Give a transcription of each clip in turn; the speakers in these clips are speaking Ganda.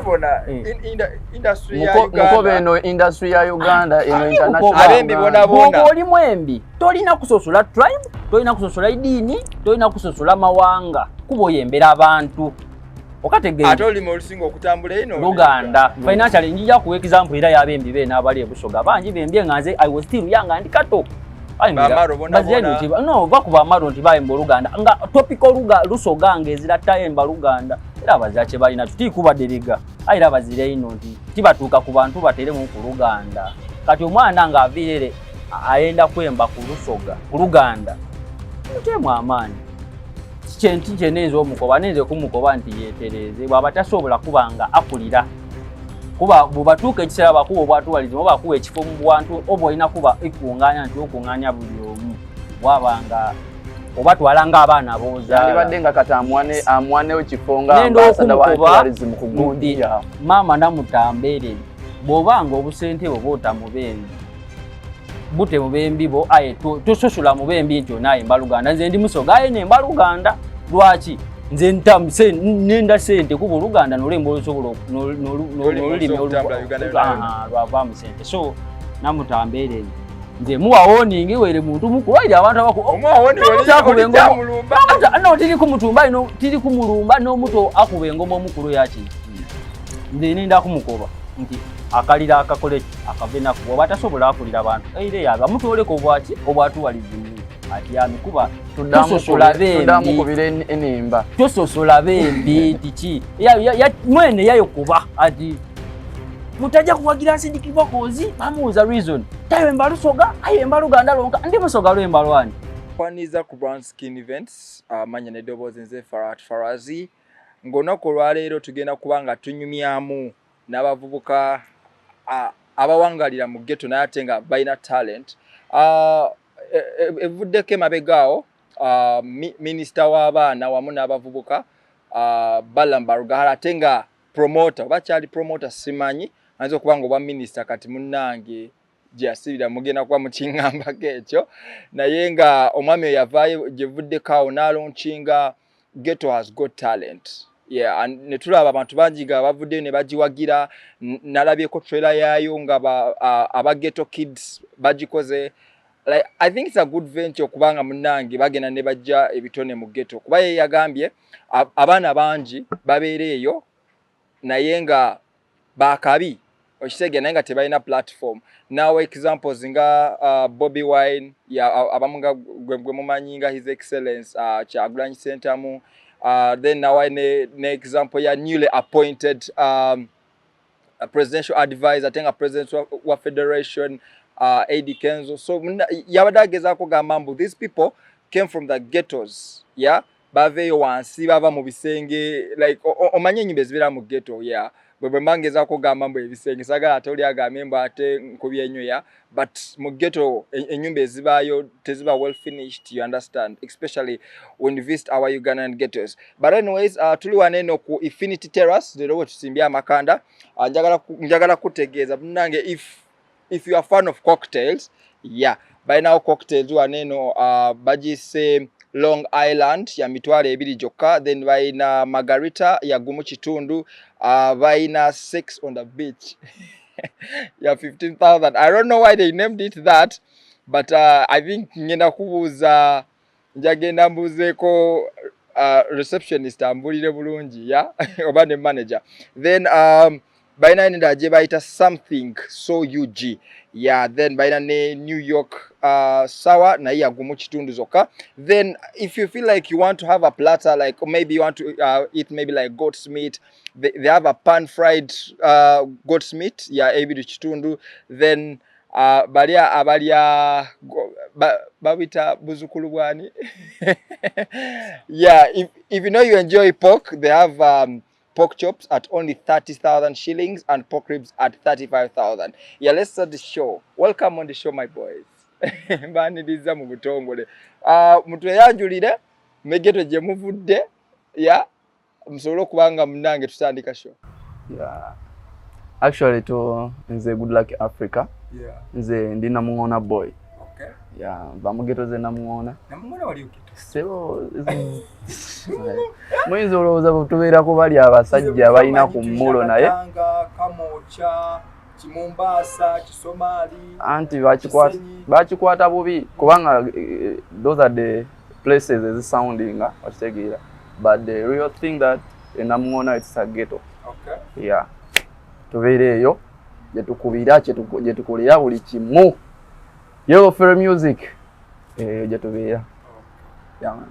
Bona industry ya Uganda. Mukobe eno industry ya Uganda eno international. Abembi bona bona. Bw'oba oli mwembi tolina kusosola tribe, tolina kusosola iddiini, tolina kusosola mawanga, kuba oyembera abantu. Okategeera? Ate olulimi olusinga okutambula eno Luganda. Financially njija kuwa example era y'abembi beena abali e Busoga. Bangi bembye nga nze I was still young and kato. Bamaro bona bona. No, bakuba amaro nti bayemba Oluganda nga topical Lusoga ng'ezira tayemba Luganda. Era abazira kye balina tutiikubaderega, aye era abazira ino nti tibatuuka ku bantu bateremu ku Luganda. Kati omwana ng'aviirere ayenda kwemba ku Lusoga, ku Luganda, muteemu amaanyi. Kyenti kyenenza omukoba, nenze kumukoba nti yeetereeze bw'aba tasobola kuba nga akulira, kuba bwebatuuka ekiseera bakuwa obwatuwalizi oba bakuwa ekifo mu bwantu oba olina kuba ekuŋŋaanya nti okuŋŋaanya buli omu bwaba nga obatwala ng'abaana b'ozaala. Yandibadde nga kati amuwanewo ekifo nga ambassador wa tourism ku gundi. Maama namutambeerere bw'oba nga obusente bwo bwota mu bembi, bute mu bembi bo, aye tososola mu bembi nti onaayemba Luganda. Nze ndi Musoga aye nemba Luganda. Lwaki nze nenda sente? Kuba Oluganda nolemba olusobola n'olulimi lwavaamu sente. So namutambeerere nze muwa warning were muntu mukulu aire abantu abakuno tiri kumutumba ino tiri kumulumba n'omuto akuba engoma omukulu yaki. Nze nenda kumukoba nti akalira akakole akave naku bw'oba tasobola akulira abantu eire yaga mutwoleka obwaki obwatuwalizimu atyami kuba tososola bembi enimba tososola bembi tiki mwene yayokuba ati mutajja kuwagira nsindikibwa kozi bamubuuza reason tayemba Lusoga ayemba Luganda lonka ndi Musoga lwemba lwani. Kwaniza ku Brown Skin Events, amanya n'eddoboozi nze Farat Farazi. Ng'olunaku olwaleero tugenda kuba nga tunyumyamu n'abavubuka abawangalira mu ghetto naye ate nga balina talent. Evuddeko emabega awo minisita w'abaana wamu n'abavubuka Balaam Barugahara, ate nga promoter oba kyali promoter simanyi, ayinza okuba nga obwa minisita kati munnange gye yasibira mugenda kuba mukiŋŋambako ekyo, naye nga omwami oyo yavaayo gye vuddeko awo n'alaunchinga Ghetto Has Got Talent. Yeah, and ne tulaba abantu bangi nga bavuddeyo ne bagiwagira. Nalabyeko trailer yaayo nga aba Ghetto Kids bagikoze. Like, I think it's a good venture okubanga munnange bagenda ne bajja ebitone mu ghetto, kuba ye yagambye abaana bangi babeera eyo naye nga bakabi okitegeera, naye nga tebalina platform. Now examples nga Bobi Wine ya abamu nga gwe mumanyi nga His Excellence Kyagulanyi Ssentamu, then now ne example ya newly appointed presidential advisor ate nga president wa federation, Eddie Kenzo. So yabadde agezaako gamba mbu these people came from the ghettos, yeah, baveeyo wansi, bava mu bisenge, like omanye ennyumba ezibeera mu ghetto, yeah. Bwe mba ngezaako gamba mbu ebisenge, sagala ate oli agambye mbu ate nkubye ennyo, yeah, but mu ghetto ennyumba ezibaayo teziba well finished, you understand, especially when you visit our Ugandan ghettos. But anyways, tuli wano eno ku Infinity Terrace leero we tusimbye amakanda. Njagala kutegeeza munnange, if you are fan of cocktails, yeah, balinawo cocktails wano eno, bagiyise Long Island ya 20,000 gyokka, then balina margarita ya 1.5, balina Sex on the Beach ya 15,000. I don't know why they named it that, but I think ngenda kubuuza, njagenda mbuuzeeko receptionist ambulire bulungi ya oba ne manager. Then balina nendala gye bayita Something So Ug, yeah, then balina ne New York sour naye ya 1.5 zokka. Then if you feel like you want to have a platter, like maybe you want to eat maybe like goat's meat, they have a pan fried goat's meat ya 2.5. Then balya abalya babita buzukulu bwani, yeah, if you know you enjoy pork, they have pork chops at only 30,000 shillings and pork ribs at 35,000. Yeah, let's start the show. Welcome on the show, my boys. Mbaniriza mu butongole. Mutweyanjulire ne ghetto gye muvudde, yeah, musobole okuba nga munnange tutandika show. Yeah. Actually to nze Good Luck Africa. Nze ndi Namuŋoona boy. Yeah, nva mu ghetto ze Namuŋoona. Namuŋoona wali okito. Sebo. Muyinza olowooza tubeera ku bali abasajja abalina ku mmulo, naye Kamwokya, Kimumbaasa, Kisomaali. Anti Kisenyi. Bakikwata bubi kubanga those are the places ezisoundinga, okitegeera? But the real thing that eNamuŋoona, it's a ghetto. Yeah, tubeera eyo gyetukubira, gyetukolera buli kimu. Yellow Ferry Music eyo gyetubeera. Yeah, man.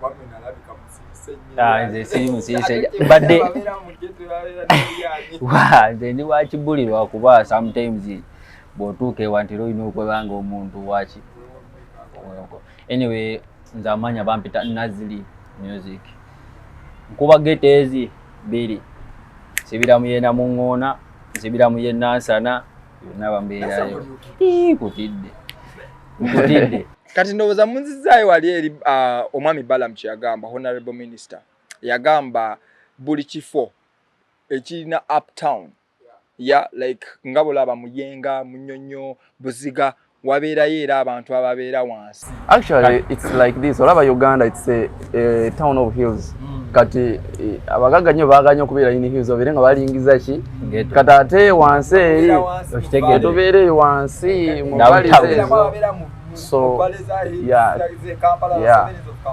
Wamwe nalabika musirise nnyo. Ah, nze siri musirise. Ate babeera mu ghetto, babeera n'ebyanyi. Wa, nze ndi wakibuli lwakuba sometimes bw'otuuka ewantera olina okwebanga omuntu waki. Anyway, nze amanya bampita Nazili Music, nkuba ghetto ezi bbiri, nsibira mu yena Muŋŋoona, nsibira mu yeNansana, yonna bambeerayo. Ii, kutidde nkutidde. Kati ndowooza munzizaayo wali eri omwami Balam kye yagamba, honorable minister yagamba buli kifo ekirina uptown ya like nga bolaba Muyenga, Munyonyo, Buziga, wabeerayo era abantu ababeera wansi. Actually, it's like this. Olaba Uganda, it's a town of hills. Kati abagagga nnyo baaganya okubeera in hills, babeere nga balingiza ki? Ghetto. Kati ate wansi eri Okitegeere. Tubeera eyo wansi mu Downtown. valleys ezo. So, yeah.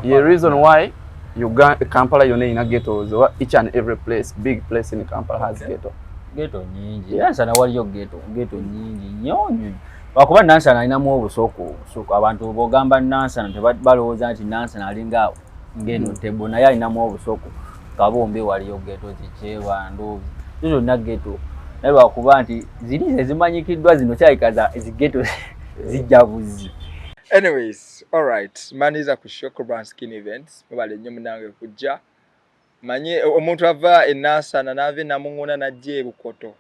The reason why Uganda, Kampala yonna erina ghettos, oba each and every place, big place in Kampala has ghetto. Ghetto nyingi. Nansana waliyo ghetto, ghetto nyingi nnyo nnyo, lwakuba Nansana alinamu obusoko obusoko. Abantu bwogamba Nansana balowooza nti Nansana alinga ngeno tebo, naye alinamu obusoko. Kabumbi waliyo ghetto, Zikyebando, zo zonna ghetto, naye lwakuba nti ziri ezimanyikiddwa zino kyalika zi ghetto zijja buzi. Anyways, alright, maniza ku Shoko Brand Skin Events. Mubale nnyo munange kujja. Manye omuntu ava eNansana n'ava eNamuŋŋona n'ajja eBukoto,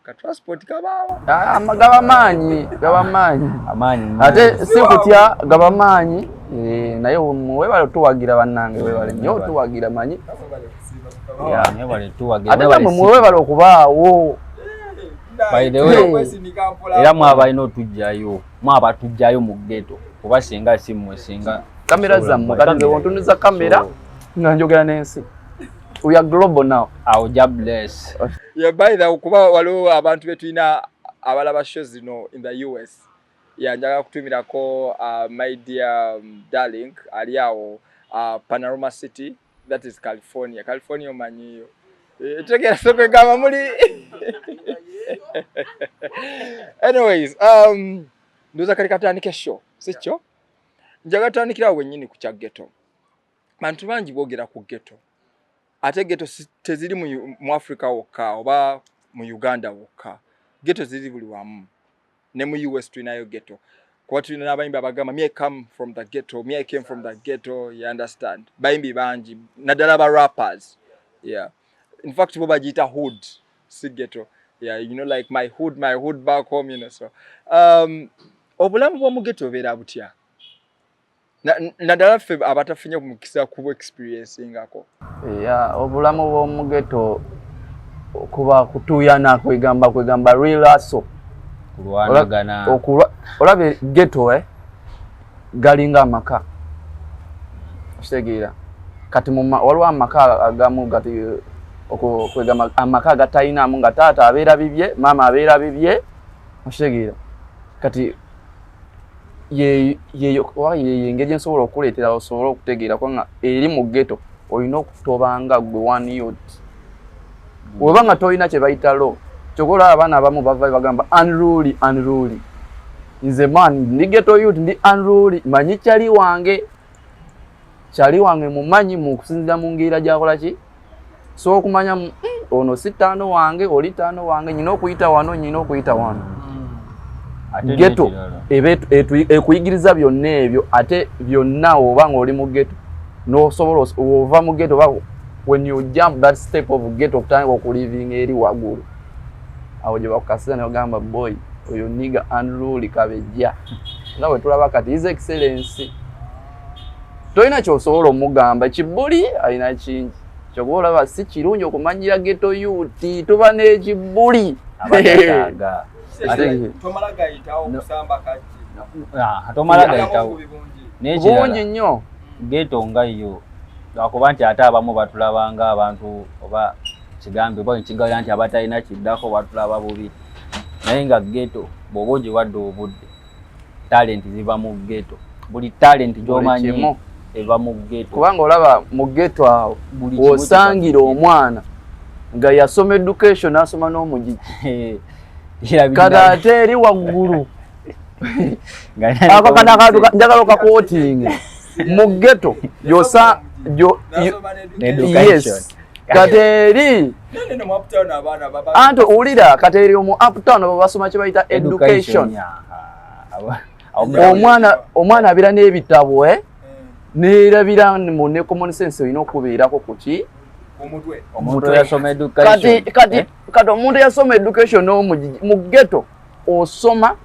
ka transport kabaawo. Ah, gaba maanyi, gaba maanyi. Amaanyi. Ate si kutya, gaba maanyi. Eh, naye webale otuwagira bannange, webale nnyo otuwagira manyi. Yeah. Mwebale tuwagira. Ate namwe mwebale okubaawo. By the way, era mwabalina otujjayo, mwabatujjayo mu ghetto, kuba singa si mmwe singa Kamera zammwe, kati nze wontunuza kamera nga njogera n'ensi. We are global now. Awo ja bless. Yeah, by the way, kuba waliwo abantu betulina abalaba show zino in the US. Yeah, njagala kutumirako my dear darling ali awo Panorama City, that is California. California omanyiyo. Eh, tegera sokwegamba muli. Anyways, ndowooza kali katandike show, si kyo? Njagala tutandikirawo wennyini ku kya ghetto. Bantu bangi boogera ku ghetto, ate ghetto teziri mu Africa wokka oba mu Uganda wokka. Ghetto ziri buli wamu, ne mu US tulinayo ghetto, kuba tulina n'abayimbi abagamba, "Me, I come from the ghetto. Me, I came from the ghetto." You understand? Bayimbi bangi, naddala ba rappers. Yeah, in fact bo bagiyita hood, si ghetto. Yeah, you know, like my hood, my hood back home. So obulamu bw'omu ghetto obeera butya? Naddala ffe abatafunye mukisa kuba experiencingako. Yeah, obulamu bw'omu ghetto kuba kutuuyana, kwegamba real hustle. Kulwanagana. Olaba ghetto, eh, galinga amaka, okitegeera? Kati waliwo amaka agamu gati kwegamba amaka agatalinamu nga taata abeera bibye, maama abeera bibye, okitegeera? Kati oba yeyo engeri ensobola okuleetera osobole okutegeera, kubanga eri mu ghetto olina okutobanga gwe one youth, bw'oba nga tolina kye bayita law. Kyokka olaba abaana abamu bava bagamba unruly, unruly. Nze man ndi ghetto youth, ndi unruly, manyi kyali wange, kyali wange mumanyi mu kusinziira mu ngeri gyakola ki. So okumanya ono si ttaano wange, oli ttaano wange, nyina okuyita wano, nyina okuyita wano. Ate Ghetto n'ekirala. eba ekuyigiriza byonna ebyo. Ate byonna oba nga oli mu ghetto n'osobola ova mu ghetto, oba when you jump that step of ghetto okutandika okulivinga eri waggulu, awo gye bakukasiza ne bagamba, "Boy, oyo nigga unruly kabejja." Nga bwe tulaba kati His Excellence, tolina kyosobola omugamba, kibuli alina kingi. Kyokka olaba si kirungi okumanyira ghetto youth, tuba n'ekibuli. Abatataaga. Tomala gayitawo kusamba kajji. Ah, tomala gayitawo. Bungi N'ekirala nnyo Ghetto nga yo, lwakuba nti ate abamu batulabanga abantu oba kigambe oba ekigala nti abatalina kiddako batulaba bubi, naye nga ghetto bw'oba ogiwadde obudde, talent ziva mu ghetto. Buli talent gy'omanyi kimu. Eva mu ghetto. Kubanga olaba mu ghetto awo Buli kimu osangira kiva mu ghetto. Omwana nga yasoma education, n'asoma n'omugigi, Kirabira kati ate eri waggulu nga ako kano akantu njagala okaquotinge mu ghetto yosa Education. Yes, kati eri anti owulira, kati eri mu uptown basoma kye bayita education. Omwana abeera n'ebitabo, eh? Neerabira mu ne common sense olina okubeerako kuki. Omuntu eyasoma education. Kati kati Eh? Kati omuntu eyasoma education n'omugigi mu ghetto, osoma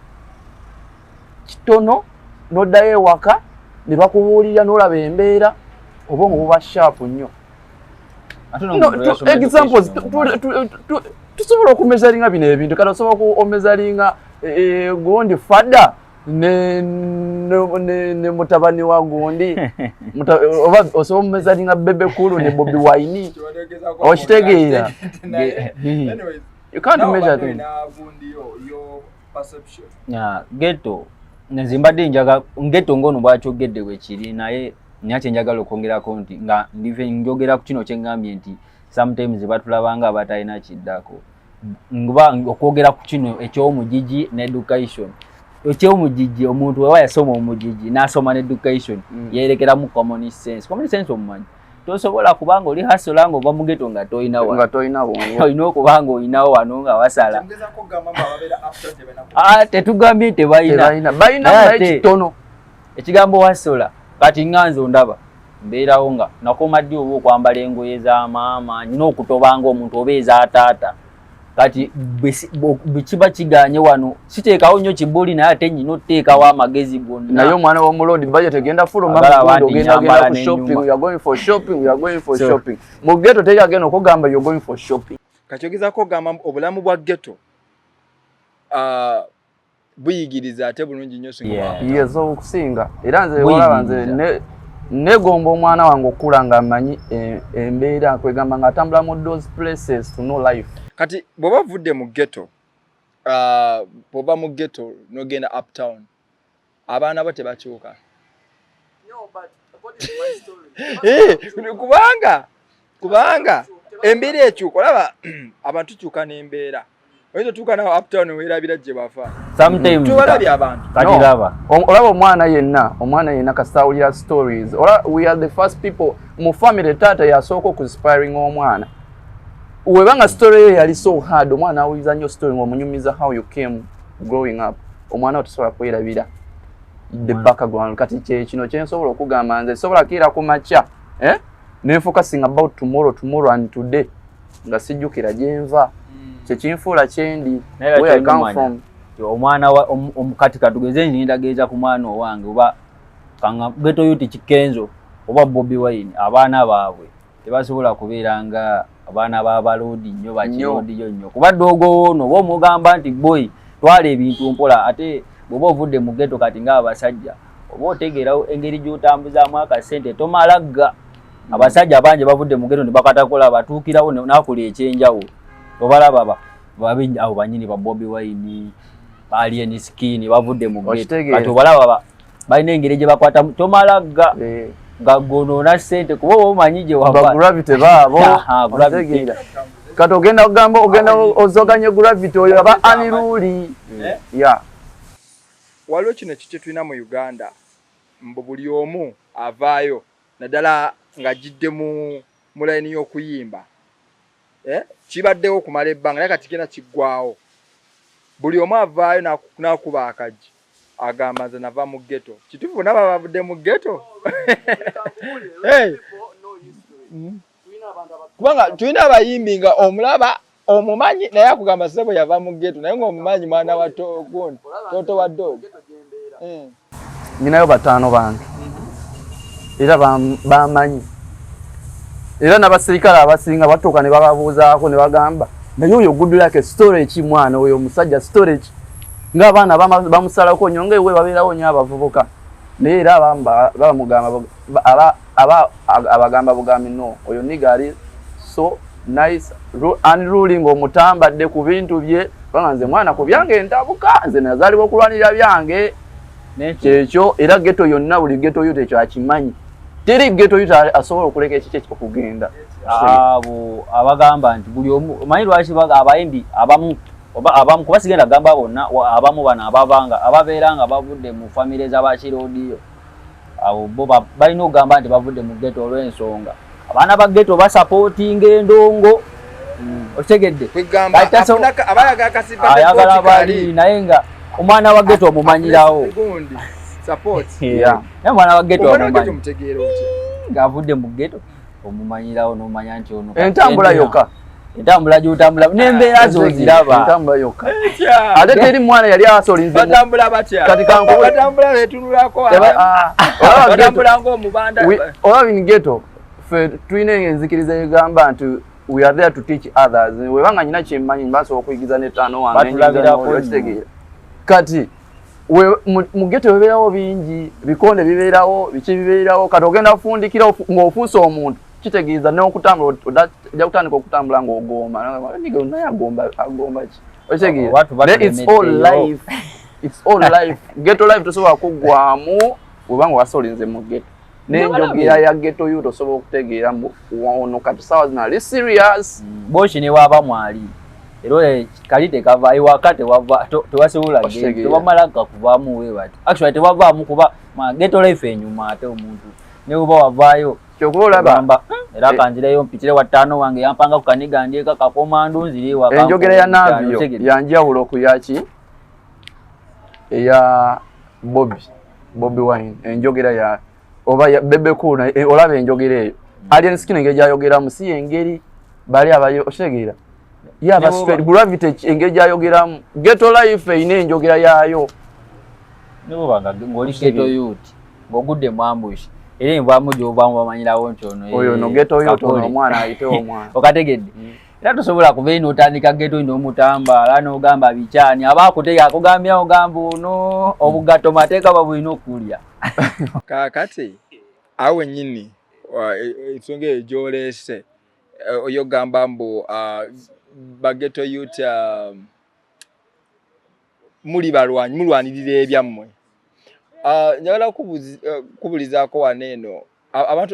kitono n'oddayo ewaka ne bakubuulira n'olaba embeera, oba nga buba sharp nnyo. Ate No, n'omuntu eyasoma examples education tusobola okumeasuringa bino ebintu. Kati osobola omeasuringa gundi fada ne mutabani wa gundi, oba osobola omeasuringa Bebe Cool ne Bobi Wine, okitegeera? You can't measure them. Ya, ghetto nze mbadde njaga ghetto ngono bwakyogedde bwe kiri, naye nina kyenjagala okwongerako nti nga ndive njogera ku kino kyeŋŋambye nti sometimes batulabanga abatalina kiddako, nba okwogera ku kino ekyomugigi ne education. Ekyomugigi, omuntu weba yasoma omugigi n'asoma ne education, yerekeramu common sense. Common sense omumanyi, tosobola kubanga oli hustler nga ova mu ghetto nga tolina wano. Nga tolina bwongo. Olina okuba nga olinawo wano nga wasala. Ah, tetugambye tebalina. Tebalina, balina, Naye naye kitono. Ekigambo hustler, kati nga nze ondaba mbeerawo nga nakoma ddi oba okwambala engoye za maama, nina okutobanga omuntu oba eza taata. Kati bwe kiba kiganye wano siteekawo nnyo kibuli, naye ate nyina otuteekawo amagezi gonna. Naye omwana w'omulodi budget egenda fuluma. Agala Mugundi nti ogenda nyambala genda ku shopping. n'ennyuma. We are going for shopping, we are going for shopping. Mu ghetto teri agenda okugamba you are going for shopping. Kakyogezaako ogamba obulamu bwa ghetto buyigiriza ate bulungi nnyo singa Yes, okusinga. Era nze olaba nze negomba omwana wange okukula nga amanyi embeera, kwegamba ng'atambula mu those places to know life. Kati bw'oba ovudde mu ghetto, bw'oba mu ghetto n'ogenda uptown, abaana bo tebakyuka. Kubanga embeera ekyuka, olaba abantu tukyuka n'embeera. Oyinza otuuka nawo uptown weerabira gye bafa. Sometimes Tubalabye abantu. Kati No. laba. Olaba omwana yenna kasita awulira stories. Ola, we are the first people mu family, taata yasooka okuinspiring omwana. Webanga story ye yali so hard, omwana awuliza nnyo story ng'omunyumiza how you came growing up, omwana we tosobola kwerabira the background. Kati kye kino kyensobola okugamba, nze sobola kiira ku makya, eh? Nenfocusing about tomorrow, tomorrow and today, nga sijjukira gyenva, kyekinfuula kyendi, Naye era where I come kyendumanya. from. Omwana wa kati katugeze nindageza ku mwana owange oba kanga ghetto youth Kikenzo oba Bobi Wine, abaana baabwe tebasobola kubeera nga abaana b'abaloodi nnyo, bakiroodiyo nnyo, kuba doogo ono oba omugamba nti, "Boy, twala ebintu mpola." Ate bw'oba ovudde mu ghetto, kati ng'abasajja oba otegeera engeri gy'otambuzaamu akasente, tomala gga. Abasajja bangi bavudde mu ghetto ne bakatakola, batuukirawo n'akola ekyenjawulo. Obalaba babi abo banyini ba Bobi Wine, Alien Skin, bavudde mu ghetto. Okitegeera. Kati obalaba balina engeri gye bakwatamu, tomala ga Eh, nga gonoona ssente, kuba oba omanyi gye wava. Ba gravity baabo. Aha, gravity. Okitegeera? Kati ogenda kugamba ogenda ozoganye gravity oyo aba unruly. Eh? Ya. Waliwo kino ekyo tulina mu Uganda, mbu buli omu avaayo, naddala ng'ajjidde mu layini y'okuyimba, eh? Kibaddewo okumala ebbanga, naye kati genda kiggwawo. Buli omu avaayo n'akuba akagi, agamba, "Nze nava mu ghetto." Kituufu, bonna baba bavudde mu ghetto? Hey. Kubanga tulina abayimbi nga omulaba omumanyi, naye akugamba sebo yava mu ghetto, naye ng'omumanyi mwana wa gundi toto wa dog. Nyinayo bataano bange era bamanyi, era n'abasirikale abasinga batuuka ne bababuuzaako ne bagamba, "Naye oyo good luck story ki? Mwana oyo omusajja story ki?" Ng'abaana bamusalako nnyo, ngaewe babeerawo nnyo abavubuka. Naye era abamu bamugamba, aba abagamba bugambi, "No, oyo nigga ali so nice, unruly, ng'omutambadde ku bintu bye, kubanga nze mwana ku byange ntabuka, nze nazaalibwa okulwanirira byange." Kyekyo era ghetto yonna, buli ghetto yo tekyakimanyi. Teri ghetto yo asobola okuleka ekiki okugenda. Abo abagamba nti buli omu, omanyi lwaki abayimbi abamu oba abamu, kuba sigenda gamba bonna, abamu bano ababanga ababeera nga bavudde mu famire z'abakirodiyo, abo bo balina okugamba nti bavudde mu ghetto olw'ensonga abaana ba ghetto basapootinga endongo, okitegedde? Kwegamba Kati abayagala akasimba. Ayagala bali, naye nga omwana wa ghetto omumanyirawo. Gundi support. Naye omwana wa ghetto Omwana wa ghetto omumanyi omutegeera otya? Ng'avudde mu ghetto omumanyirawo, n'omanya nti ono Entambula yokka. Entambula gy'otambula n'embeera z'oziraba. Entambula yokka. Ate teri mwana yali asolinze Batambula batya? Kati kankuwe- Batambula betunulako. Ah, olaba ghetto- Batambula ng'omubanda. Olaba in ghetto ffe tulina enzikiriza egamba nti we are there to teach others. Webanga nyina kyemmanyi, mbasobola okuyigiza n'ettaano wange. Batulabirako N'oyo, okitegeera? Kati mu ghetto bibeerawo bingi, bikonde bibeerawo, biki bibeerawo. Kati ogenda kufundikira ng'ofuuse omuntu, kitegeeza n'okutambula ojja kutandika okutambula ng'ogomba. Nigga, naye agomba, agomba ki? Okitegeera? Oba tuba Naye it's all tulemeddeyo. life, it's all life. Ghetto life tosobola kuggwamu bwebanga wasolinze mu ghetto. N'enjogera ya ghetto youth osobola okutegeera mbu ono kati saawa zino ali serious. Boshi ne waaba mwali era oyo kali tekava ewaka, tewava tewasobola Okitegeera. Tewamala kakuvaamu we bati, actually tewavaamu kuba ma ghetto life enyuma, ate omuntu ne bweba wavaayo Kyokuba olaba ogamba, era kanzireyo mpitire wa ttaano wange yampanga ku kaniga ndyeka kakomandu nzire ewaka." Enjogera ya Navio Otegedde? yanjawulo ku yaki eya Bobi Wine, enjogera ya oba ya Bebe Cool naye, olaba enjogera eyo Alien Skin engeri gyayogeramu si yengeri bali abayo, okitegeera? Ye aba Ne bw'oba- straight gravity engeri gyayogeramu. Ghetto life erina enjogera yaayo. Ne bwoba nga ng'oli ghetto youth ng'ogudde mu ambush, era envaamu gy'ovaamu bamanyirawo nti ono Oyo no ghetto youth ono kakole. Omwana ayitewo omwana. Okategedde? Era tosobola kuba eno otandika ghetto n'omutambaala n'ogamba bikyani, aba akutega akugambya ogamba ono obugatto mateeka babulina okulya. Kaakati awo wennyini ensonga eyo gy'oleese, oyogamba mbu ba ghetto youth muli balwanyi, mulwanirira ebyammwe. Njagala kubulizaako wano eno,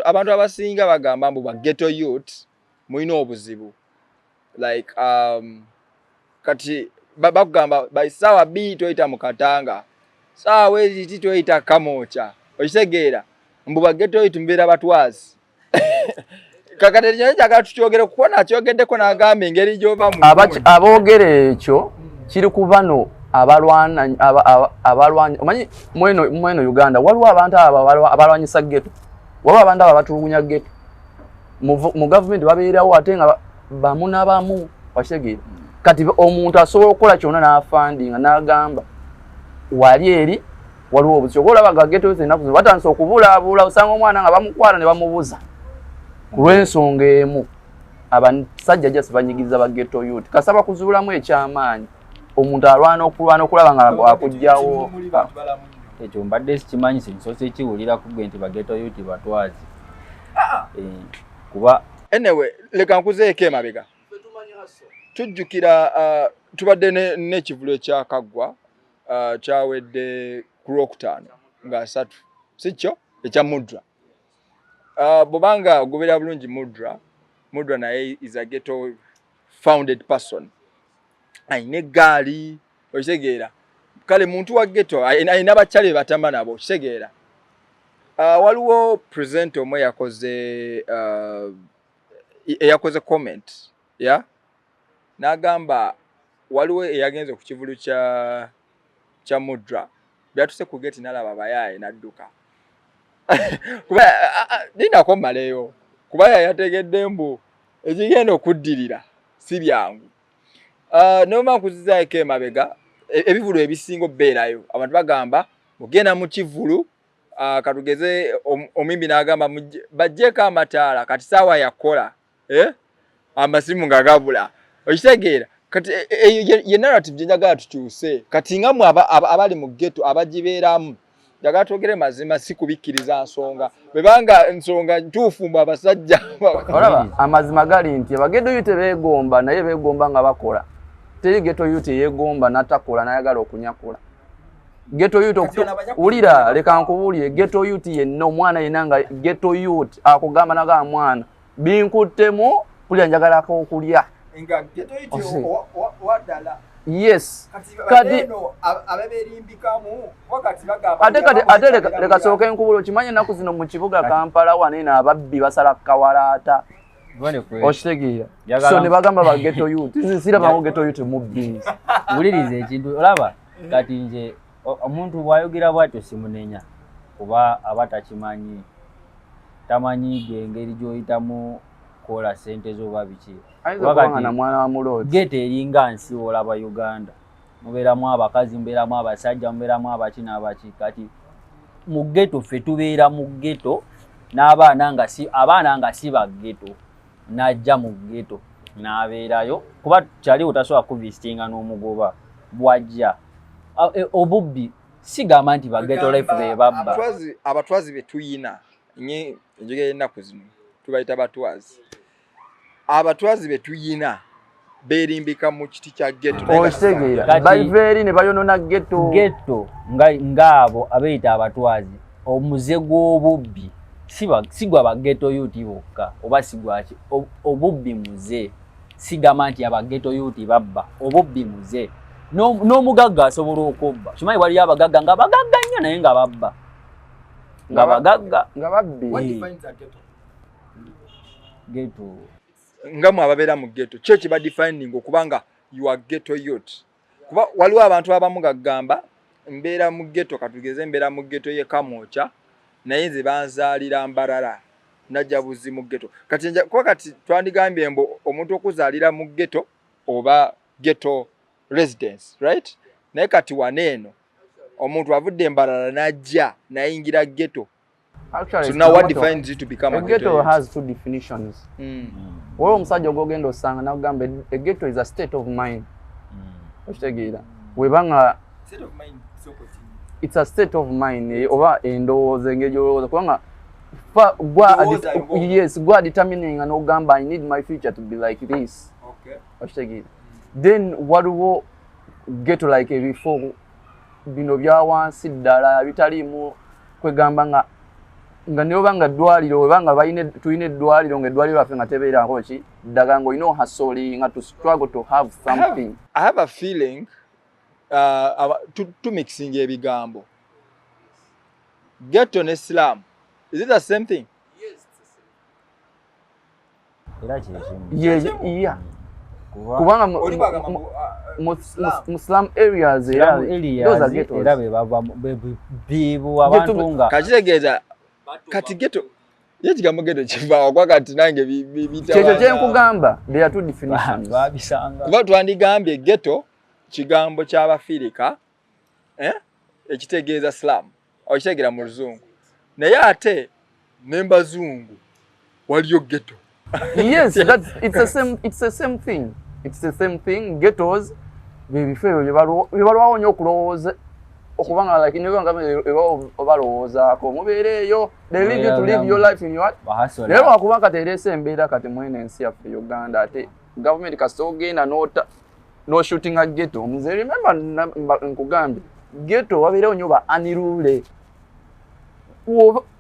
abantu abasinga bagamba mbu ba ghetto youth mulina obuzibu, like kati bakugamba by ssaawa 2 toyita mu Katanga, saawa eziti toyita Kamwokya, okitegeera? Mbu ba ghetto youth mubeera batwazi. Kakati ekyo njagala tukyogere kuba nakyogeddeko n'agamba engeri gy'ova mu Aboogera ekyo kiri ku bano abalwana abalwanyi. Omanyi mweno Uganda waliwo abantu abo abalwanyisa ghetto, waliwo abantu abo abatulugunya ghetto mu gavumenti babeerawo, ate nga bamu nabamu, wakitegeera? Kati omuntu asobola okukola kyonna n'afandinga n'agamba wali eri waliwo obuzibu. Oba olaba ga ghetto youth ennaku zino batandise okubulaabuula, osanga omwana nga bamukwala ne bamubuza ku lw'ensonga emu. Abasajja jasi banyigiriza ba ghetto youth, kasaba kuzuulamu ekyamaanyi omuntu alwana okulwana okulaba nga akugjawo. Ekyo mbadde sikimanyi, sinsoose kiwulira ku gwe nti ba ghetto youth batwazi. Kuba Anyway, leka nkuzeeko emabega. Tujjukira tubadde n'ekivulu ekyakaggwa, kyawedde ku Lwokutaano nga 30, si kyo ekya Mudra? Bw'obanga ogoberera bulungi Mudra, Mudra naye is a ghetto founded person, ayina eggaali, okitegeera? Kale muntu wa ghetto, ayina bakyali be batamba nabo, okitegeera? Waliwo presenter omu eyakoze comment ya n'agamba waliwo eyagenze ku kivulu kya Mudra, byatuse ku gate n'alaba abayaaye n'adduka. Kuba lindako mmaleyo, kuba yayategedde mbu ekigenda okuddirira si byangu. Noma nkuzizaako emabega, ebivulu ebisinga okubeerayo abantu bagamba mugenda mu kivulu, katugeze omuyimbi n'agamba baggyeko amataala, kati saawa yakola, eh? Amasimu nga gabula, okitegeera? Kati eyo ye narrative gye njagala tukyuse. Kati nga mwe abali mu ghetto abagibeeramu, Njagala twogere mazima, si kubikkiriza nsonga, bwebanga nsonga ntuufu mbu abasajja. Olaba, amazima gali nti aba ghetto youth beegomba, naye beegomba nga bakola. Teri ghetto youth yeegomba natakola nayagala okunyakula. Ghetto youth wulira, leka nkubuulire, ghetto youth yenna, omwana yenna nga ghetto youth akugamba nagamba, "Mwana, binkuttemu, pulya, njagalako okulya." Nga ghetto youth waddala? Yes. Kati ababerimbikamu wakati bagamba Ate kati ate leka sooke nkubula. Okimanyi ennaku zino mu kibuga Kampala waneeno ababbi basala kawalaata? Okitegeera? So ne bagamba ba ghetto youth. Nze sirabango ghetto youth mubbi. Wuliriza ekintu, olaba kati nje omuntu bw'ayogera bw'atyo simunenya, kuba aba takimanyi, tamanyi gwe engeri gy'oyitamu kukola sente zo oba biki. Ayinza Kuba okuba nga kati na mwana wa muloodi. Ghetto eringa nsi, olaba Uganda mubeeramu abakazi, mubeeramu abasajja, mubeeramu abaki n'abaki. Kati mu ghetto ffe tubeera mu ghetto n'abaana nga si abaana nga si ba ghetto, n'ajja mu ghetto n'abeerayo, kuba kyaliwo tasobola kuvisitinga n'omugoba bw'ajja. Obubbi sigamba nti ba ghetto life be babba. Abatwazi be tuyina nye enjogera y'ennaku zino tubayita batwazi. Abatwazi be tuyina beerimbika mu kiti kya ghetto. Okitegeera? Kati- Baiva eri ne bayonona ghetto. Ghetto ngaabo abeeyita abatwazi, omuze gw'obubbi si gwa ba ghetto youth bokka oba si gwaki. Obubbi muze, sigamba nti aba ghetto youth babba. Obubbi muze. N'omugagga asobola okubba. Kimanyi waliyo abagagga nga bagagga nnyo naye nga babba, nga bagagga. Nga babbi. What defines a ghetto? Ghetto Nga mwe ababeera mu ghetto, kyo kiba defining okubanga you are ghetto youth? Kuba waliwo abantu abamu gagamba mbeera mu ghetto, katugeze mbeera mu ghetto ye Kamwokya, naye nze banzaalira Mbarara, najja buzi mu ghetto. Kati kuba kati twandigambye mbu omuntu okuzaalira mu ghetto oba ghetto residence, right? Naye kati wano eno omuntu avudde Mbarara n'ajja nayingira ghetto. Actually, So now what it's not- defines you to become A a ghetto ghetto youth? has two definitions. Waliwo omusajja ogwogenda osanga nagamba a ghetto is a state of mind. Okitegeera? Weba nga State of mind, soko ki? It's a state of mind, oba endowooza, engeri gyolowooza, kubanga gwa Ndowooza yo. Yes, gwa determining nga n'ogamba, "I need my future to be like this." Okitegeera? Then waliwo ghetto like ebifo bino bya wansi ddala bitaliimu kwegamba nga niba nga ddwaliro, oba nga tulina eddwaliro, nga eddwaliro lwaffe nga tebeerako ki ddagala, ng'olina ohustlinga to struggle to have something. I have a feeling tu mixing ebigambo ghetto ne slum. Is it the same thing? Era kyekimu. Yeah. Kuba Kubanga Oli bw'agamba mbu, slum. mu slum areas era slum areas those are ghettos. Era be bava bibu abantu nga Kakitegeeza kati ghetto ye ekigambo ghetto kivaawo kwa kati nange Kyekyo kyenkugamba, there are two definitions. Babisanga. Kuba twandigambye ghetto kigambo ky'Abafirika, eh? Ekitegeeza slum, okitegeera mu Luzungu, naye ate ne mbazungu waliyo ghetto. Yes, it's the same thing, it's the same thing. Ghettos bebifo ebyo bye balwawo nnyo okulowooza, okubanga like niba nga balowoozaako mubeere eyo, they leave you to live your life in your Bahustla. Naye lwakuba kati ereese embeera kati mwene ensi yaffe Uganda, ate gavumenti kasita ogenda n'ota n'oshootinga ghetto. Nze remember nkugambye ghetto wabeerewo nnyo ba unruly.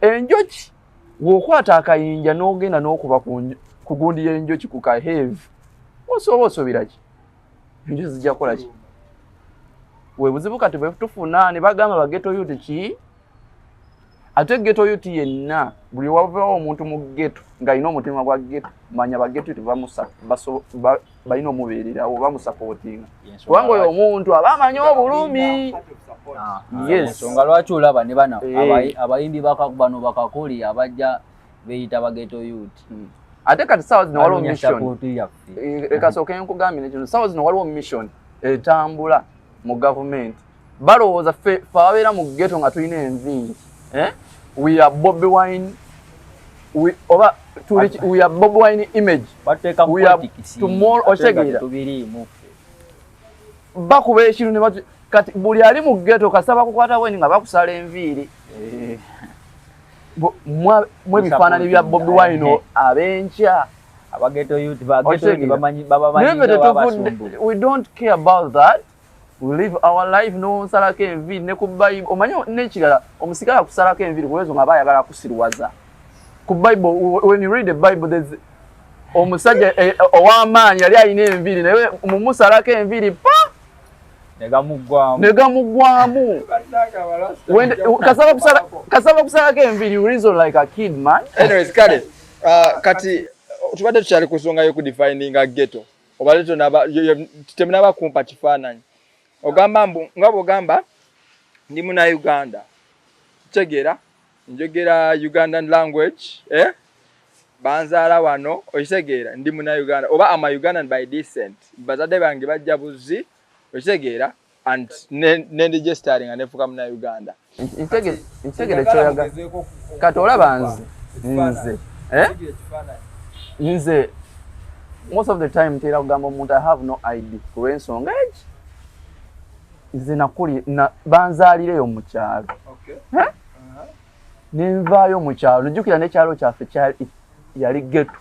Enjoki bw'okwata akayinja n'ogenda n'okuba ku gundi y'enjoki ku kaheevu, osoba osobira ki? Enjoki zijja kukola ki? We buzibu kati bwe tufuna ne bagamba ba ghetto youth ki, ate ghetto youth yenna, buli wavawo omuntu mu ghetto ng'alina omutima gwa ghetto, manya ba ghetto youth balina omubeererawo, bamusupportinga, kubanga oyo omuntu aba amanyi obulumi. Yes. Ensonga lwaki olaba ne bano abayimbi bano bakakoli abajja beeyita ba ghetto youth. Ate kati sawa zino waliwo Banoonya mission. support yaffe. Leka sooke nkugambye nekino, sawa zino waliwo mission etambula mu gavumenti. Balowooza ffe ababeera mu ghetto nga tulina enviiri, eh? We are Bobi Wine, oba tuli we are Bobi Wine image. Bateeka mu We are politics tomorrow, ate nga okitegeera? tetubiriimu ffe. Bakuba ekintu ne batu Kati buli ali mu ghetto kasaba kukwata weni nga bakusala enviiri. Mwe bifaananyi bya Bobi Wine ab'enkya. Aba ghetto youth, ba ghetto youth bamanyi, babamanyi. We don't care about that. We live our life. N'onsalako enviiri ne ku Bible. Omanyi n'ekirala, omusigala akusalako enviiri kulw'ensonga aba ayagala kusirwaza. Ku Bible, when you read the Bible, there's omusajja ow'amaanyi yali alina enviiri, naye mumusalako enviiri pa negamuggwamu. Negamuggwamu. Kasaba kusalako enviiri, you reason like a kid, man. Anyways, kale kati tubadde tukyali ku nsonga y'okudefininga ghetto. Obadde tonaba, temunaba kumpa kifaananyi. Ogamba mbu nga bw'ogamba ndi Munnayuganda, kitegeera njogera Ugandan language, eh? Banzaala wano, okitegeera ndi Munnayuganda oba am a Ugandan by descent, bazadde bange bajja buzzi, okitegeera, and nenregistering nga nefuuka Munnayuganda. Nkitegere kyoyaga. Kati olaba nze eh? Nze most of the time ntera kugamba omuntu, "I have no ID," ku lw'ensonga egi nze nakuli banzaalireyo mu kyalo. Eh? Nenvaayo mu kyalo, nejjukira n'ekyalo kyaffe yali ghetto,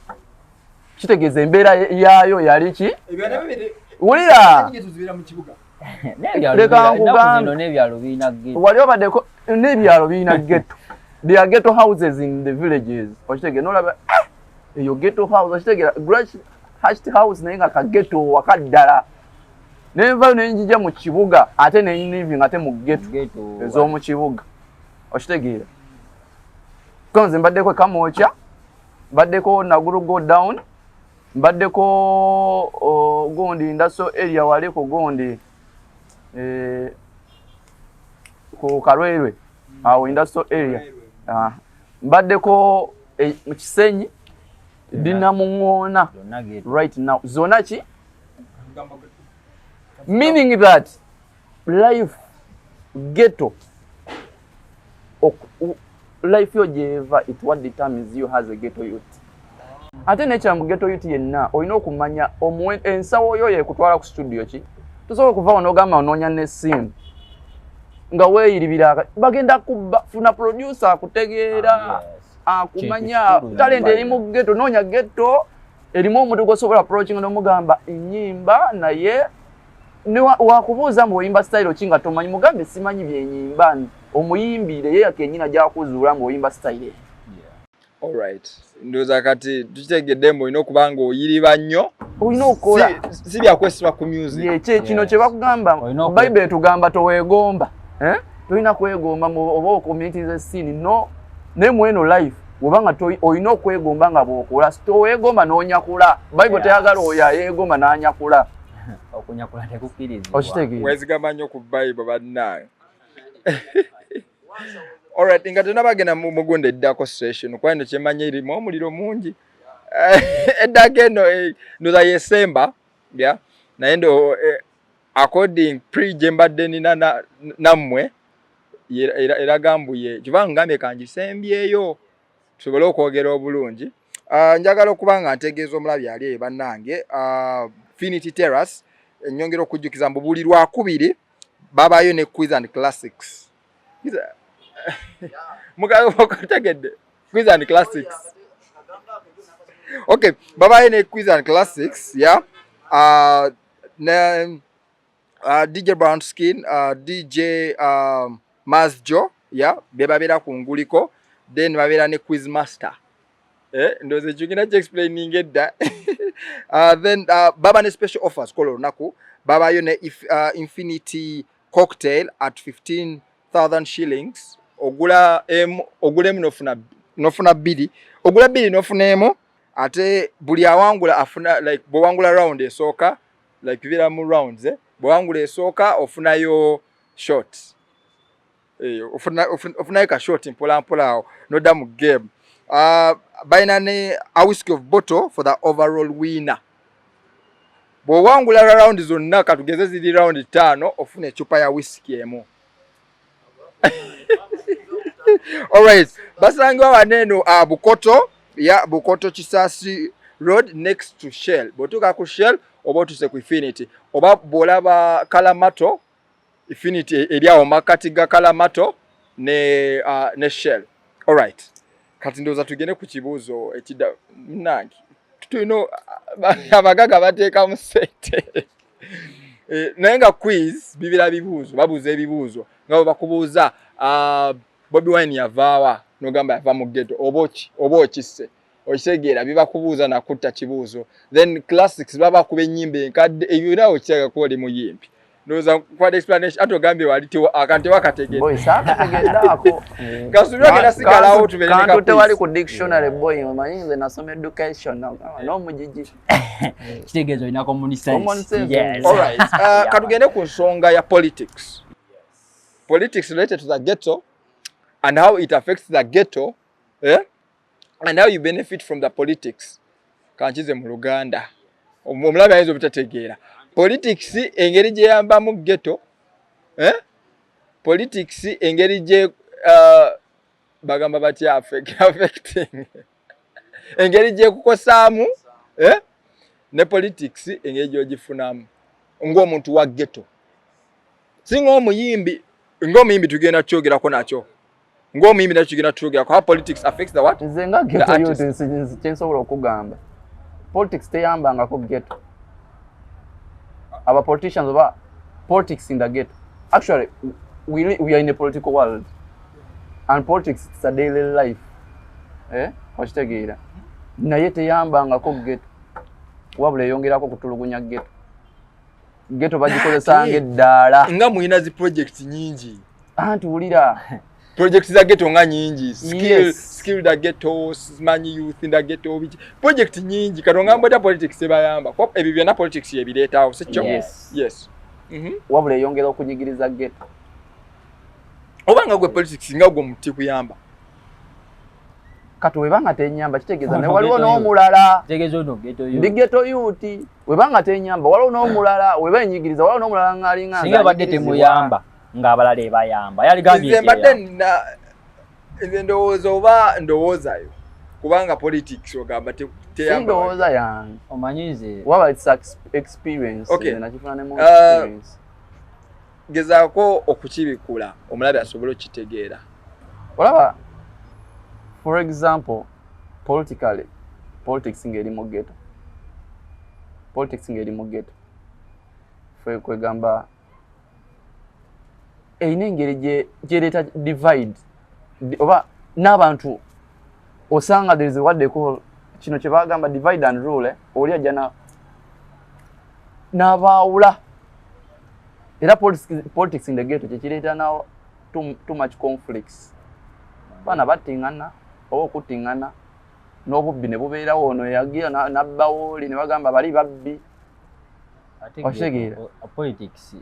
kitegeeza embeera yaayo yali ki. Wulira. Leka nkugambe. N'ebyalo birina ghetto. Wali obaddeko n'ebyalo birina ghetto. There are ghetto houses in the villages, okitegeera? Nolaba, "Ah, eyo ghetto house," okitegeera, thatched house, naye nga ka ghetto waka ddala. Nenvayo nenjija mu kibuga, ate neniving ate mu ghetto ghetto ez'omu kibuga, okitegeera? Ko nze mbaddeko e Kamwokya, mbaddeko Naguru go down, mbaddeko gundi Ndaso area wali ku gundi ku Kalwerwe awo industrial area. Ah, mbaddeko mu Kisenyi, dina muŋoona. Zonna ghetto. Right now zonna ki, meaning that life ghetto life yo gyeva, it what determines you has a ghetto youth. Ate nekira mu ghetto youth yenna olina okumanya ensawo yo yekutwala ku studio ki. Tosobola okuva wano ogamba onoonya nesimu nga weeyiribira, bagenda kubba. Funa producer akutegeera, Ah, yes. akumanya Kintu kikulu. Talent eri mu ghetto, noonya ghetto erimu omuntu gwosobola approaching n'omugamba enyimba, naye wakubuuza mbu oyimba style ki nga tomanyi, mugambe simanyi byenyimba, omuyimbire ye kenyini ajja kuzuula mbu oyimba style eyo. Alright, ndowooza kati tukitegedde mbu olina okuba nga oyiriba nnyo. Olina okukola. Si byakwesiba ku music. Ye kino kye bakugamba. Bayibuli etugamba toweegomba, eh? Tolina kwegomba oba ocommittinze sin, no. Naye mweno life obanga olina okwegomba nga bw'okola, toweegomba n'onyakula. Bayibuli teyagala oyo ayeegomba n'anyakula. Okunyakula tekukkirizibwa. Okitegeera? Wezigama nnyo ku Bayibuli, bannange. Alright, nga tonabagenda mu mugundi eddako session, kuba eno kyemanyi erimu omuliro mungi. Eddako eno ndowooza yesemba ya naye ndo according pre gye mbadde nina nammwe eraga mbu ye kiba ngambye kangisembyeyo tusobole okwogera obulungi. Njagala okuba nga ntegeeza omulabi ali eyo, bannange, Finity Terrace ennyongera okujjukiza mbu buli lwakubiri babayo ne quiz and classics. Mukategedde quiz and classics? Okay, babayo ne quiz and classics ya ne DJ Brown Skin, DJ Mazjo ya be babeera ku nguliko, then babeera ne quiz master. Ndowooza ekyo ngenda kyexplaining edda. Then baba ne special offers kola olunaku, babayo ne infinity cocktail at 15,000 shillings. Ogula emu, ogula emu nofuna bbiri, ogula bbiri nofuna emu. Ate buli awangula afuna, like bwowangula round esooka, like bibeera mu rounds, eh? Bwowangula esooka ofunayo shot, ofunayo ka shot mpola mpola awo nodda mu game. Balina ne a whisky of bottle for the overall winner. Bw'owangula round zonna, katugeze ziri round 5, ofuna ecupa ya whisky emu. Alright, basangibwa wano eno Bukoto ya Bukoto Kisasi Road, next to Shell. Bw'otuuka ku Shell oba otuuse ku Infinity, oba bw'olaba Kalamato. Infinity eri awo makati ga Kalamato ne Shell. Alright, kati ndowooza tugende ku kibuuzo ekidda. Nange tulina abagaga bateekamu ssente. Naye nga quiz bibira bibuuzo, babuuza ebibuuzo nga bwe bakubuuza Bobi Wine yavaawa, nogamba yava mu ghetto oba okisse, okitegeera? Bibakubuuza nakutta kibuuzo. Then classics, baba kuba ennyimba enkadde, ebyo nawe okitegeera kuba oli muyimbi. Ndowooza nkuwadde explanation, ate ogambye wali akantu tewakategedde. Boy, saakategeddeako. Kasubira ogenda sigalawo tubeere ne Kantu ka tewali quiz. ku dictionary, boy. Omanyi nze nasoma education n'omugigi. Kitegeeza olina common Common sense. sense. Yes. Alright, katugende ku nsonga ya politics, politics related to the ghetto and how it affects the ghetto, eh? And how you benefit from the politics. Kankize mu Luganda, omulabi ayinza obutategeera. Politics engeri gyeyambamu ghetto, eh? Politics engeri gye bagamba batya, affecting, engeri gyekukosaamu, eh? Ne politics engeri gy'ogifunamu ng'omuntu wa ghetto, si ng'omuyimbi. Ng'omuyimbi tugenda kyogerako nakyo, ng'omuyimbi nakyo tugenda kyogerako, how politics affects the what? Nze nga The ghetto youth, artist. nze kyensobola okugamba, politics teyambangako ghetto. Aba politicians oba politics in the ghetto, actually we are in a political world and politics, it's a daily life, eh? Okitegeera? Naye teyambangako ghetto, wabula eyongerako kutulugunya ghetto. Ghetto bagikozesanga eddaala. Nga mulina zi project nyingi. Anti wulira. Project za ghetto nga nyingi, skill, skill the ghetto, simanyi youth in the ghetto, biki, project nyingi. Kati ongamba otya politics ebayamba? Kuba ebyo byonna politics yebireetawo, si kyo? Yes. Yes. Wabula eyongera okunyigiriza ghetto. Oba nga gwe politics nga gwe omuti kuyamba? Kati webanga tenyamba, kitegeeza ne Ono waliwo ghetto youth. n'omulala. Kitegeeza ono ghetto youth. Ndi ghetto youth. Webanga tenyamba, waliwo n'omulala. Weba enyigiriza, waliwo n'omulala ng'alinga nze Singa abadde anyigirizibwa. temuyamba, ng'abalala ebayamba, yaligambye Nze nti mbadde eyamba. nina, nze ndowooza oba ndowoozayo, kubanga politics ogamba Si teyamba. ndowooza yange. Omanyi nze Waba it's experience. Okay. Nze nakifuna ne mu experience. Gezaako okukibikula omulabi asobole okukitegeera. Olaba, for example, politically, politics ng'eri mu ghetto, politics ng'eri mu ghetto, fe kwegamba erina engeri gyereeta divide oba n'abantu. Osanga there is what they call, kino kye bagamba divide and rule, eh? Oli ajja n'abaawula. Era politics in the ghetto kyekireeta now too much conflicts. Baana battiŋŋana oba okuttiŋŋana n'obubbi ne bubeerawo. Ono yagira n'abbawo oli, ne bagamba bali babbi. Ate Okitegeera? Politics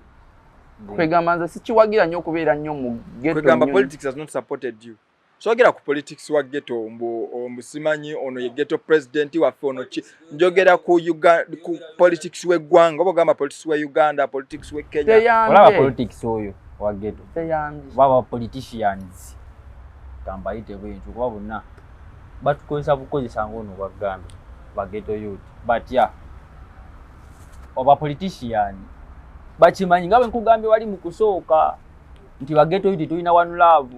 Kwegamba nze sikiwagira nnyo okubeera nnyo mu ghetto Kwegamba nnyo. politics has not supported you. Sogera ku politics wa ghetto mbu simanyi ono ye ghetto president waffe, ono ki. Njogera ku politics w'eggwanga, oba ogamba politics wa Uganda, politics we Kenya. Olaba, Teyambye. politics oyo wa ghetto, Teyambye. baba politicians kambayite bwentyo, kuba bonna batukozesa bukozesa ngaono bwagambye ba ghetto youth batya. Oba politician bakimanyi nga bwe nkugambye wali mu kusooka nti ba ghetto youth tulina one love.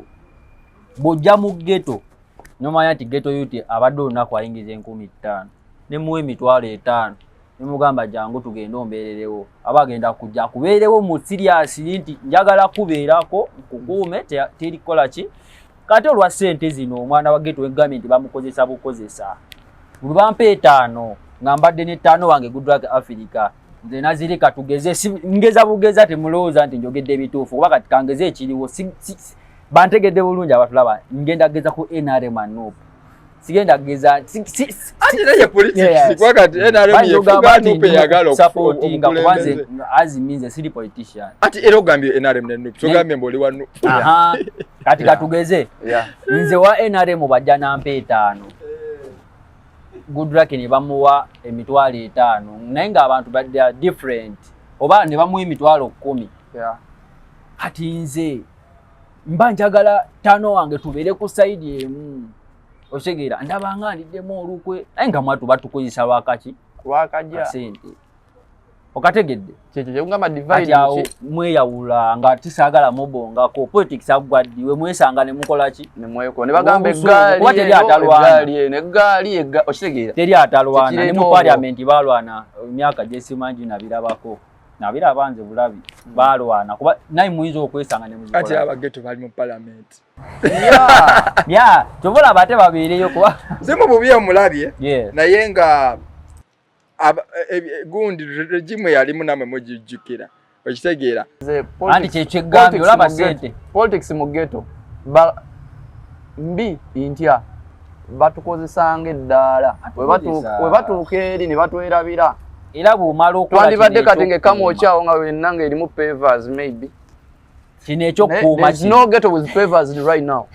Bw'ojja mu ghetto nomanya nti ghetto youth abadde olunaku ayingiza 5000, nemuwa 50,000, nemugamba jangu tugende ombeererewo, aba agenda kujja akubeerewo mu serious nti njagala kubeerako nkukuume, teri kukola ki. Kati olwa ssente zino, omwana wa ghetto wegambye nti bamukozesa bukozesa. Bwe bampa 5 nga mbadde n'ettaano wange Goodluck Africa, nze nazireka. Tugeze, ngeza bugeza, temulowooza nti njogedde ebituufu, kuba kati kangeze ekiriwo. Bantegedde bulungi abatulaba, ngenda geza ku NRM and NUP, sigenda geza Ate naye politics, kuba kati NRM yefuga, NUP eyagala supportinga, kuba nze obukulembeze. Azimi nze siri politician. Ati era ogambye NRM ne NUP, togambye mbu oli wa NUP. Aha, kati katugeze nze wa NRM, bajja nampa 5, Goodluck ne bamuwa 50,000, naye ng'abantu they are different, oba ne bamuwa 10,000. Kati nze mba njagala tano wange tubeere ku side emu, okitegeera? Ndabanga ndiddemu olukwe, naye nga mwatu batukozesa lwakaki? Lwakajja. Kasente. Okategedde? Kyekyo kyekugamba divide. Kati awo mweyawula nga tisaagala mubongako politics aggwa ddi we mwesanga ne mukola ki? Ne mweko ne bagamba Olw'obusungu, eggaali kuba teri eno, atalwana. eggaali eno, eggaali, okitegeera? Teri atalwana. Ne Tekireeta mu obwo. parliament balwana emyaka gyesimangi, nabirabako, nabiraba nze bulabi balwana kuba naye muyinza okwesanga ne Kati muzikola. aba ghetto bali mu parliament. Ya, kyova olaba ate babeereyo kuba Si mu bubi omulabye. Yes. Naye nga gundi regime yalimu namwe mugijjukira, okitegeera? Nze Anti kyekyegambye olaba sente. Politics mu ghetto mbi ntya, batukozesanga eddaala. Batukozesa. We batuuka eri ne batwerabira. Era bw'omala okukola Twandibadde kino kati nga ekyokukuuma. ekamwokyawo nga wenna nga erimu pavers maybe. Kino ekyokukuuma There's no ghetto with pavers right now.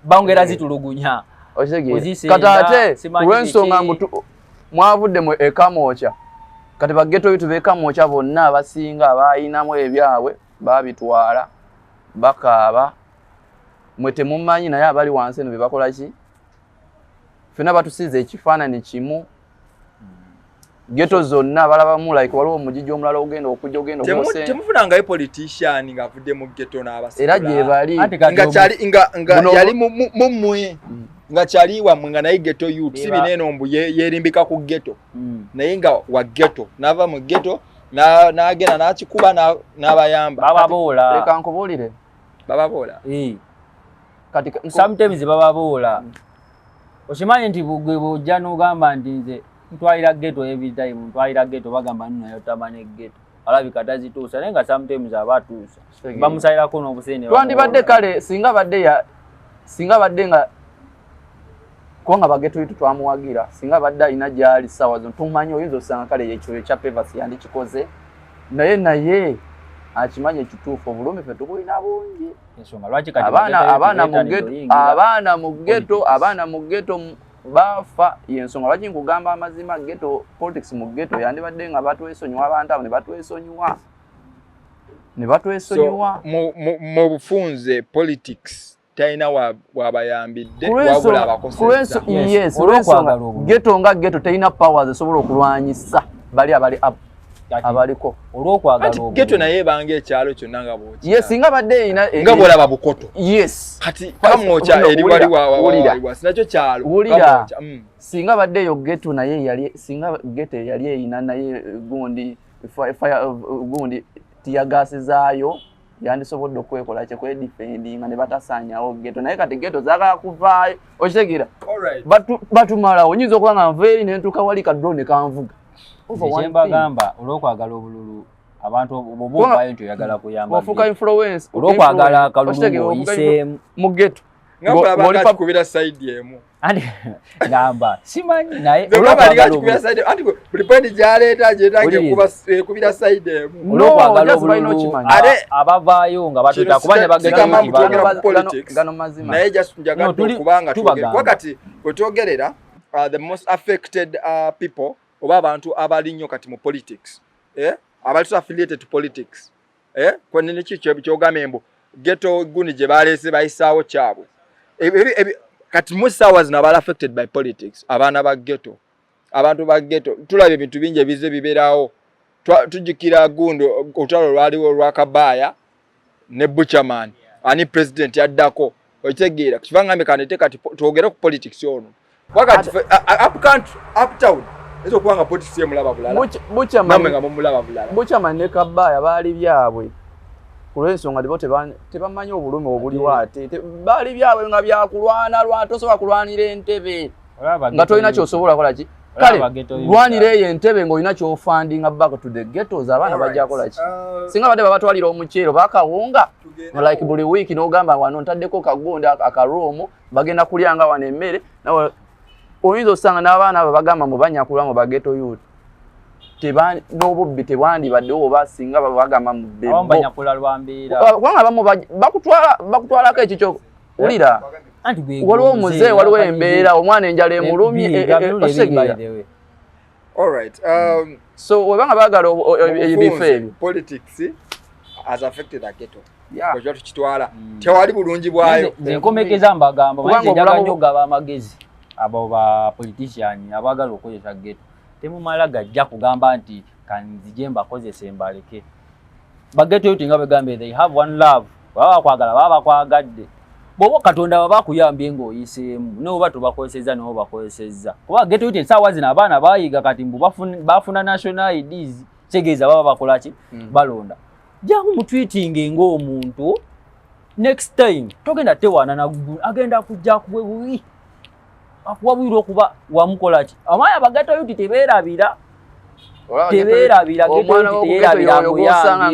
Bongera zitulugunya. Okitegeera? Ozisenda, Kati ate simanyi olw'ensonga biki. mbu mwavudde mu ekamwokya, kati ba ghetto youth b'ekamwokya bonna abasinga abayinamu ebyabwe babitwala bakaaba, mwe temumanyi, naye abali wansi eno be bakola ki? Ffenna batusiiza ekifaananyi kimu. Ghetto zonna balabamu like waliwo omugigi omulala ogenda okujja ogenda Temufunangayo politician ng'avudde mu ghetto n'abasikula? Era gye bali. Anti kati Nga kyali nga Buno yali mu mmwe nga kyali wammwe nga naye ghetto youth si bineeno mbu yeerimbika ku ghetto, naye nga wa ghetto n'ava mu ghetto n'agenda n'akikuba n'abayamba. Bababoola. Leka nkubuulire. Bababoola. Eh. Kati Sometimes bababoola. Okimanyi nti gwe bw'ojja n'ogamba nti nze ntwalira ghetto every time, ntwalira ghetto, bagamba nno naye otama ne ghetto alabika tazituusa, naye nga sometimes aba atuusa, bamusalirako n'obusente. Twandibadde kale singa badde ya singa badde nga kubanga ba ghetto youth twamuwagira, singa badde alina gyali ssaawa zino tumanyi oyinza osanga kale ekyo ekya pavers yandikikoze, naye akimanyi ekituufu, obulumi ffe tubulina bungi. Ensonga lwaki kati Abaana ba ghetto abaana mu beetanidde ghetto oyingira abaana mu ghetto politics. Abaana mu ghetto bafa. Yensonga lwaki nkugamba amazima, ghetto politics mu ghetto yandibadde nga batwesonyiwa, abantu abo ne batwesonyiwa ne So batwesonyiwa. mu bufunze politics talina wabayambidde wabula abakosezza. Yes. Yes, Olw'okwagala olw'ensonga obululu. Ghetto nga ghetto terina powers esobola okulwanyisa bali abali up Kati abaliko. Olw'okwagala Anti obululu. ghetto naye ebanga ekyalo kyonna nga bw'okiraba. Yes, singa badde erina Nga bw'olaba Bukoto. Yes. Kati Kamwokya No, eri wali wulira. wali nakyo kyalo. Wulira. Kamwokya. Singa badde eyo ghetto naye yali singa ghetto yali erina naye gundi fire gundi tear gas zaayo yandisobodde okwekola kye kwedefendinga ne batasaanyawo ghetto, naye kati ghetto zaagala kuvaayo, okitegeera? Alright. Batumalawo. Nyinza okuba nga nva eri nentuuka wali ka drone kanvuga. Over Nze one kyembagamba, olw'okwagala obululu abantu bw'oba ovaayo nti oyagala kuyamba wafuuka influence olw'okwagala akalulu Okitegeera, ofuuka ng'oyiseemu mu ghetto Nga bw'olaba akikubira side emu. Anti gamba simanyi naye Nze bw'aba alinga olw'okwagala akikubira obululu side, anti buli point gy'aleeta gyetaaga Wuliriza. ekubira side emu. Olw'okwagala just balina obululu okimanya. abavaayo nga batuta Kino kuba ne bagenda sigamba nti mbu twogera bano- ku politics. Gano mazima. Naye just njagadde No, okubanga twogera tubagamba. kuba kati bwe twogerera the most affected people oba abantu abali nnyo kati mu politics, eh? Abali so affiliated to politics, eh? Kwenene ki kyogambye mbu ghetto gundi gye baleese bayisaawo kyabwe. Kati mu ssaawa zino abali affected by politics, abaana ba ghetto, abantu ba ghetto, tulaba ebintu bingi ebizze bibeerawo. Tujjukira gundi olutalo lwaliwo olwa Kabaaya ne Buchaman, ani president yaddako, okitegeera? Kiva ngambye kandete kati twogere ku politics ono wakati up country, uptown eyinza okuba nga politics emulaba bulala, namwe nga mumulaba bulala. Buchaman ne Kabaaya baali byabwe ku lw'ensonga bo tebamanyi obulumi obuliwo, ate baali byabwe nga byakulwana lwa tosobola kulwanira entebe nga tolina kyosobola kola ki. Kale lwanira eyo entebe ng'olina kyofundinga back to the ghettos, abaana bajja kola ki? Singa badde babatwalira omuceere bakawunga like buli wiiki n'ogamba wano ntaddeko kagundi akaruumu bagenda kulyanga wano emmere, nawe oyinza osanga n'abaana abo bagamba mbu banyakula mu ba ghetto youth n'obubbi tebwandibaddewo oba singa bagamba mu Abamu banyakula lwa mbeera. Kubanga abamu bakutwalako ekikyo, wulira, Anti gwe waliwo muzeeyi, omuzeeyi, waliwo akanyize. embeera, omwana enjala emulumye, Ebbi, ebiri okitegeera? by the way. Alright, So webanga baagala ebifo ebyo. Politics has affected the ghetto. Yeah. Okiba tukitwala tewali bulungi bwayo. Nze nkomekeza mbagamba Kubanga manyi njagala nnyo okugaba amagezi abo ba politician abaagala okukozesa ghetto, temumala gajja kugamba nti Kanzije mbakozese mbaleke. Ba ghetto youth nga begambye, they have one love. Baba bakwagala, baba bakwagadde. Bw'oba Katonda baba akuyambye ng'oyiseemu, n'oba tobakozesezza, n'oba bakozesezza, kuba ghetto youth essaawa zino abaana bayiga kati mbu bafuna national IDs, kitegeeza baba bakola ki? Balonda. Jangu mutweetinge ng'omuntu. Next time togenda tewaana naggulu, agenda kujja akuwe bubi, akuwa bwira okuba wamukola ki. Amaanyi aba ghetto youth tebeerabira, tebeerabira. Omwana w'oku ghetto osanga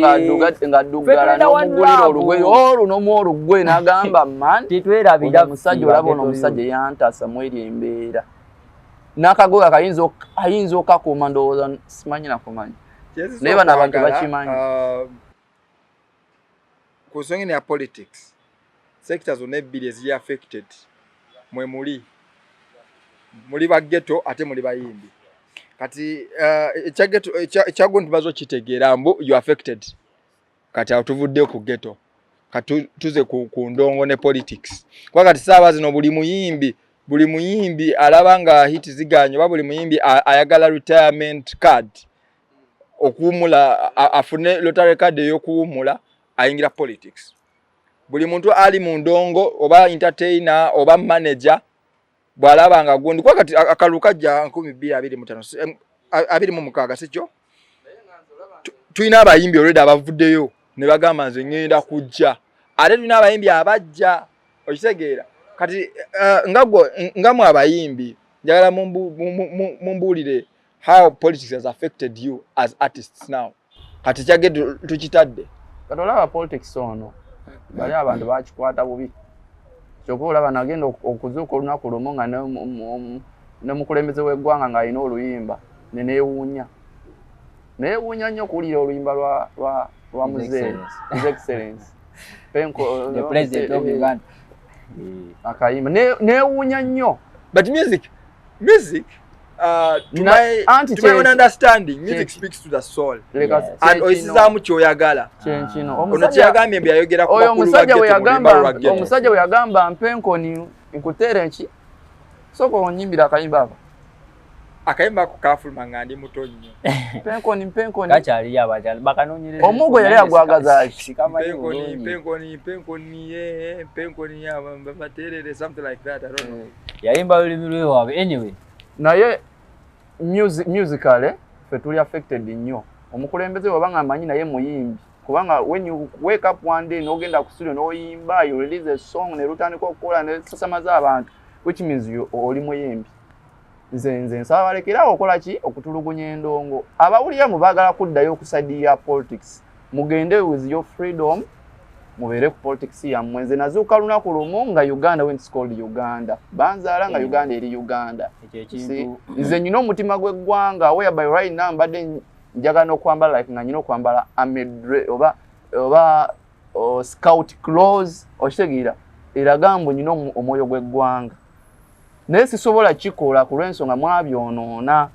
ng'addugala n'omugulira olugoye olwo n'omuwa olugwe n'agamba, "Man, Tetwerabira. omusajja, olaba ono omusajja yantaasa mweri embeera." N'akagoye ayinza okakuuma, ndowooza simanyi nakumanyi. Naye bano abantu bakimanyi. Ku nsonga eno ya politics, sector zonna ebbiri eziri affected, mwe muli muli ba ghetto ate muli bayimbi. Kati ekya ghetto, ekya gundi tumaze okitegeera mbu you affected. Kati awo tuvudde ku ghetto, kati tuze ku ndongo ne politics, kuba kati saawa zino buli muyimbi alaba nga hit ziganye, oba buli muyimbi ayagala retirement card, okuwumula, afune lottery card ey'okuwumula, ayingira politics. Buli muntu ali mu ndongo oba entertainer oba manager bw'alaba nga gundi, kuba kati akalulu kajja 2025, 26, si kyo? Tulina abayimbi already abavuddeyo ne bagamba, "Nze ŋŋenda kujja," ate tulina abayimbi abajja. Okitegeera? Kati nga gwe, nga mwe abayimbi, njagala mumbuulire how politics has affected you as artists now. Kati kya ghetto tukitadde. Kati olaba politics ono, bali abantu bakikwata bubi. Kyokka olaba nagenda okuzuuka olunaku lumu nga ne mukulembeze w'eggwanga ng'alina oluyimba, neneewuunya, neewuunya nnyo okuwulira oluyimba lwa His muzeeyi, Excellence. His Excellence Penko, The president of Uganda. Akayimba. Neewuunya nnyo. But music, to anti to my own understanding, music speaks to the soul Leka. Yes. And oyisizaamu kyoyagala. Kyenkino. Ono kyeyagambye mbu yayogera ku Oyo bakulu ba omusajja bwe ghetto mu luyimba lwa yagamba, ghetto. omusajja bwe yagamba, "Mpa enkoni nkuteere nki," sooka onyimbira akayimba ako. Akayimba ako kafuluma nga ndi muto nnyo. Mpa enkoni, mpa enkoni. Gakyaliyo abakyali bakanoonyereza. Omugo yali agwagaza ki? Sikamanyi Mpenkoni, bulungi. mpenkoni, mpenkoni, ye mpenkoni, baterere, something like that, I don't know. Yayimba lulimi lwewaabwe anyway. Naye musically ffe tuli affected nnyo. Omukulembeze bw'aba nga amanyi naye muyimbi, kubanga when you wake up one day n'ogenda ku studio n'oyimba, you release a song ne lutandika okukola ne sasamaza abantu, which means you oli muyimbi. Nze nsaba balekerawo okola ki, okutulugunya endongo. Abawulira mu baagala kuddayo okusadiya politics, mugende with your freedom, mubeere ku politics yammwe. Nze nazuuka lunaku lumu nga Uganda, when it's called Uganda, banzaala nga Uganda eri Uganda. Ekyo See, ekintu. Nze nyina omutima gw'eggwanga, whereby right now mbadde njagala n'okwambala, like nga nyina okwambala army oba scout clothes, okitegeera, eraga mbu nyina omwoyo gw'eggwanga, naye sisobola kikola ku lw'ensonga mwabyonoona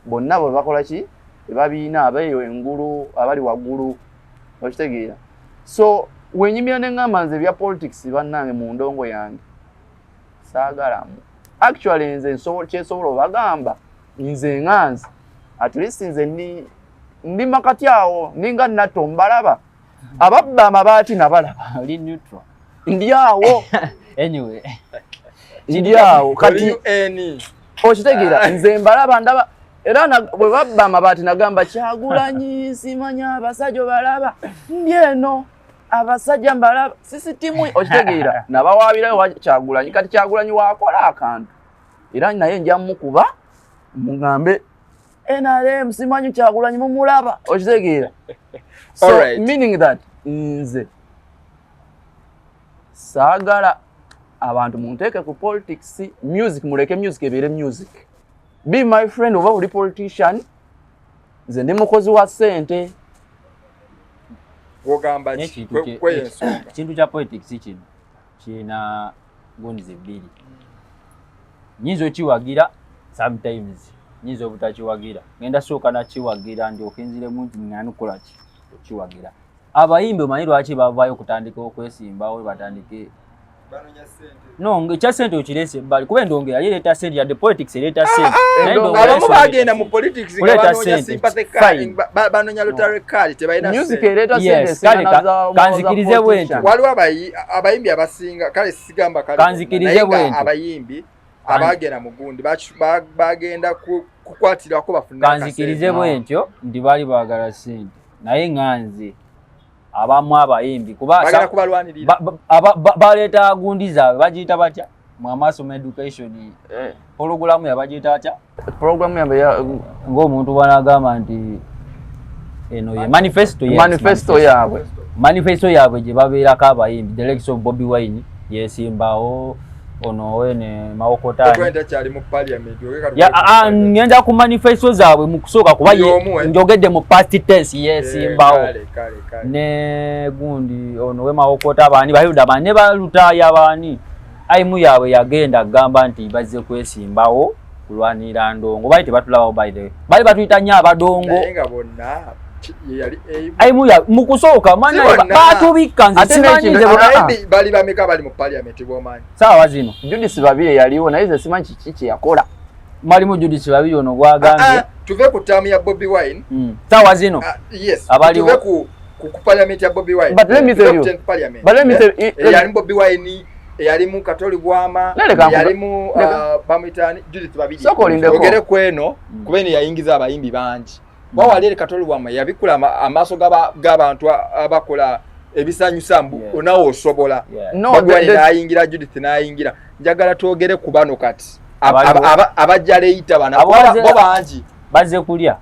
bonna. Bwe bakola ki, tebabiina abeeyo engulu abali waggulu, okitegeera? So wenyimira ne ŋŋamba, nze ebya politics bannange mu ndongo yange saagalamu. Actually nze kyensobola obagamba, nze nga nze, at least nze ndi makati awo, ninga natto mbalaba ababba amabaati nabalaba. Oli neutral. Ndi awo. Anyway. Ndi awo kati. Oli UN. Okitegeera? Nze mbalaba, ndaba era bwe babba amabaati nagamba, "Kyagulanyi, simanya abasajja obalaba, ndi eno abasajja mbalaba sisitimu." Okitegeera? Nabawaabirayo wa Kyagulanyi. Kati Kyagulanyi wakola akantu era naye nja mukuba mugambe NRM, simanyi Kyagulanyi mumulaba. Okitegeera? So Alright. meaning that nze saagala abantu munteeke ku politics. Music, muleke music ebeere music. Be my friend oba oli politician, nze ndi mukozi wa ssente. Wogamba ki? N'ekintu Kweyo ensonga. Ekintu kya politics kino kirina gundi bbiri. Nyinza okiwagira sometimes, nyinza obutakiwagira. Ngenda sooka nakiwagira, ndyoke nziremu nti ngana okukola ki, okiwagira. Abayimbi omanyi lwaki bavaayo okutandika okwesimbawo, batandike No, ekya sente okirese ebbali, kuba endongo yali ereeta sente, yadde politics ereeta sente. Naye endongo Abamu yali esobola bagenda mu sente. politics nga Kuleeta banoonya sente, sympathy card, fine. banoonya lottery card, tebalina Music sente. ereeta Yes, sente kale esinga za kanzikirize za bwe ntyo. politician. Waliwo abayimbi abasinga, kale sigamba kale Kanzikirize naye nga bwe ntyo. abayimbi abagenda mu gundi bagenda kukwatirwako bafune Kanzikirize akasente. bwe ntyo nti baali baagala sente, naye nga nze abamu abayimbi kuba Bagenda kubalwanirira. Baleeta gundi zaabwe, bagiyita batya mu amasomo, education pologulamu yabagiyita batya? Program yabwe ya Ng'omuntu bwanagamba nti eno ye manifesto, yes, manifesto yaabwe. Manifesto yaabwe gye babeerako abayimbi, the likes of Bobi Wine yesimbawo, ono wene Mawokotani. Bobi Wine takyali mu parliament, oge kati Ya, parliament. Ngenda ku manifesto zaabwe mu kusooka kuba Y'omu, eh? njogedde mu past tense, yesimbawo. Kale, kale, kale. Ne gundi ono we Mawokota, baani bayuda bane balutaaya baani, aimu yaabwe yagenda agamba nti bazze kwesimbawo kulwanirira ndongo. Bali tebatulabawo, by the way bali batuyita nnyo abadongo. Naye nga bonna ye yali aim. Aimu ya mu kusooka mana Si bonna. batubikka, nze Ate simanyi n'ekintu- nze Abayimbi bali bameka bali mu parliament bw'omanyi? Saawa zino Judith Babire yaliwo, naye nze simanyi kiki kye yakola. Malimu Judith Babiri ono gwagambye. Tuve ku term ya Bobi Wine. Saawa zino Yes, Abaliwo. tuve ku parliament ya Bobi Wine. But let me Tuve tell ku you. 10th parliament. But let me tell you- Eyalimu Bobi Wine, eyalimu Katoli Bwama, eyalimu bamuyita ani? Judith Babiri. Sooka olindeko. Ogere ku eno, kuba eno yayingiza abayimbi bangi. Kuba wali eri Katoli Bwama yabikula amaaso g'abantu abakola ebisanyusa mbu onawe osobola. No, Bobi Wine n'ayingira, Judith n'ayingira. Njagala twogere ku bano kati. Abaliwo. Abajja leeyita bano, Abo bo bangi. Bazze kulya,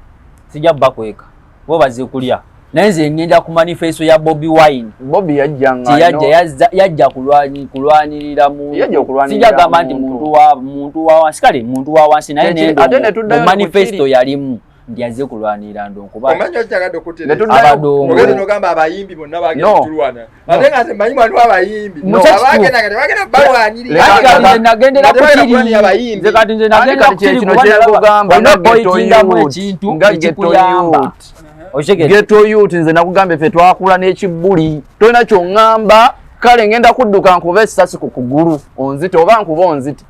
sijja bakweka, bo bazze kulya, naye nze ngenda ku manifesto ya Bobi Wine. Bobi yajja nga Tiyajja, yajja kulwanirira mu Yajja okulwanirira sijja gamba nti muntu. Muntu wa wansi, kale muntu wa wansi, naye Ate nendo ne tuddayo mu ne ku manifesto kiri. yalimu nti azze kulwanirira ndongo kuba Omanyi okyagadde okutereeza. Ne tuddayo- Abadongo. Ogenda n'ogamba abayimbi bonna bagenda No. tulwana. Ate nga nze mmanyi waliwo abayimbi. No. Abagenda nga tebagenda balwanirira. Leka- Anti kati nze nagendera Nga ku tebagenda kiri. kulwanirira abayimbi. Nze kati nze Anti nagendera kati ku kiri kye kino kuba kye nalaba nkugamba, olina nga ghetto pointingamu youth, ekintu nga ghetto ekikuyamba. youth. Okitegedde? Ghetto youth, nze nakugambye ffe twakula n'ekibuli, tolina kyoŋŋamba. Kale ngenda kudduka nkuba essasi ku kugulu onzite oba nkuba onzite.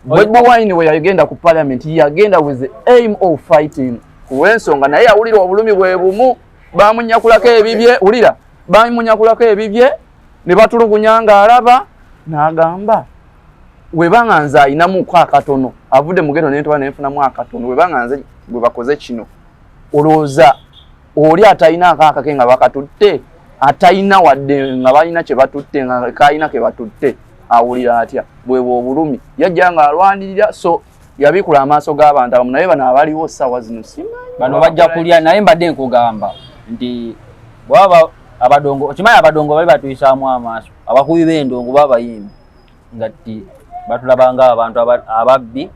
Bobi Wine we yagenda ku parliament, yagenda with the aim of fighting kulw'ensonga, naye yawulira obulumi bwe bumu, bamunyakulako ebibye, wulira, bamunyakulako ebibye ne batulugunya ng'alaba, n'agamba webanga nze ayinamuko akatono avudde mu ghetto nentwala nenfunamu akatono, webanga nze gwe bakoze kino, olowooza oli atalina akaakake nga bakatutte, atalina wadde nga balina kye batutte, nga kalina ke batutte, awulira atya? Bwebwe obulumi yajja nga alwanirira, so yabikula amaaso g'abantu abamu, naye bano abaliwo ssaawa zino simanyi. Bano bajja kulya, naye mbadde nkugamba nti bwaba abadongo, okimanyi abadongo bali batuyisaamu amaaso, abakubi b'endongo babayimbi nga ti batulabanga abantu ababbi,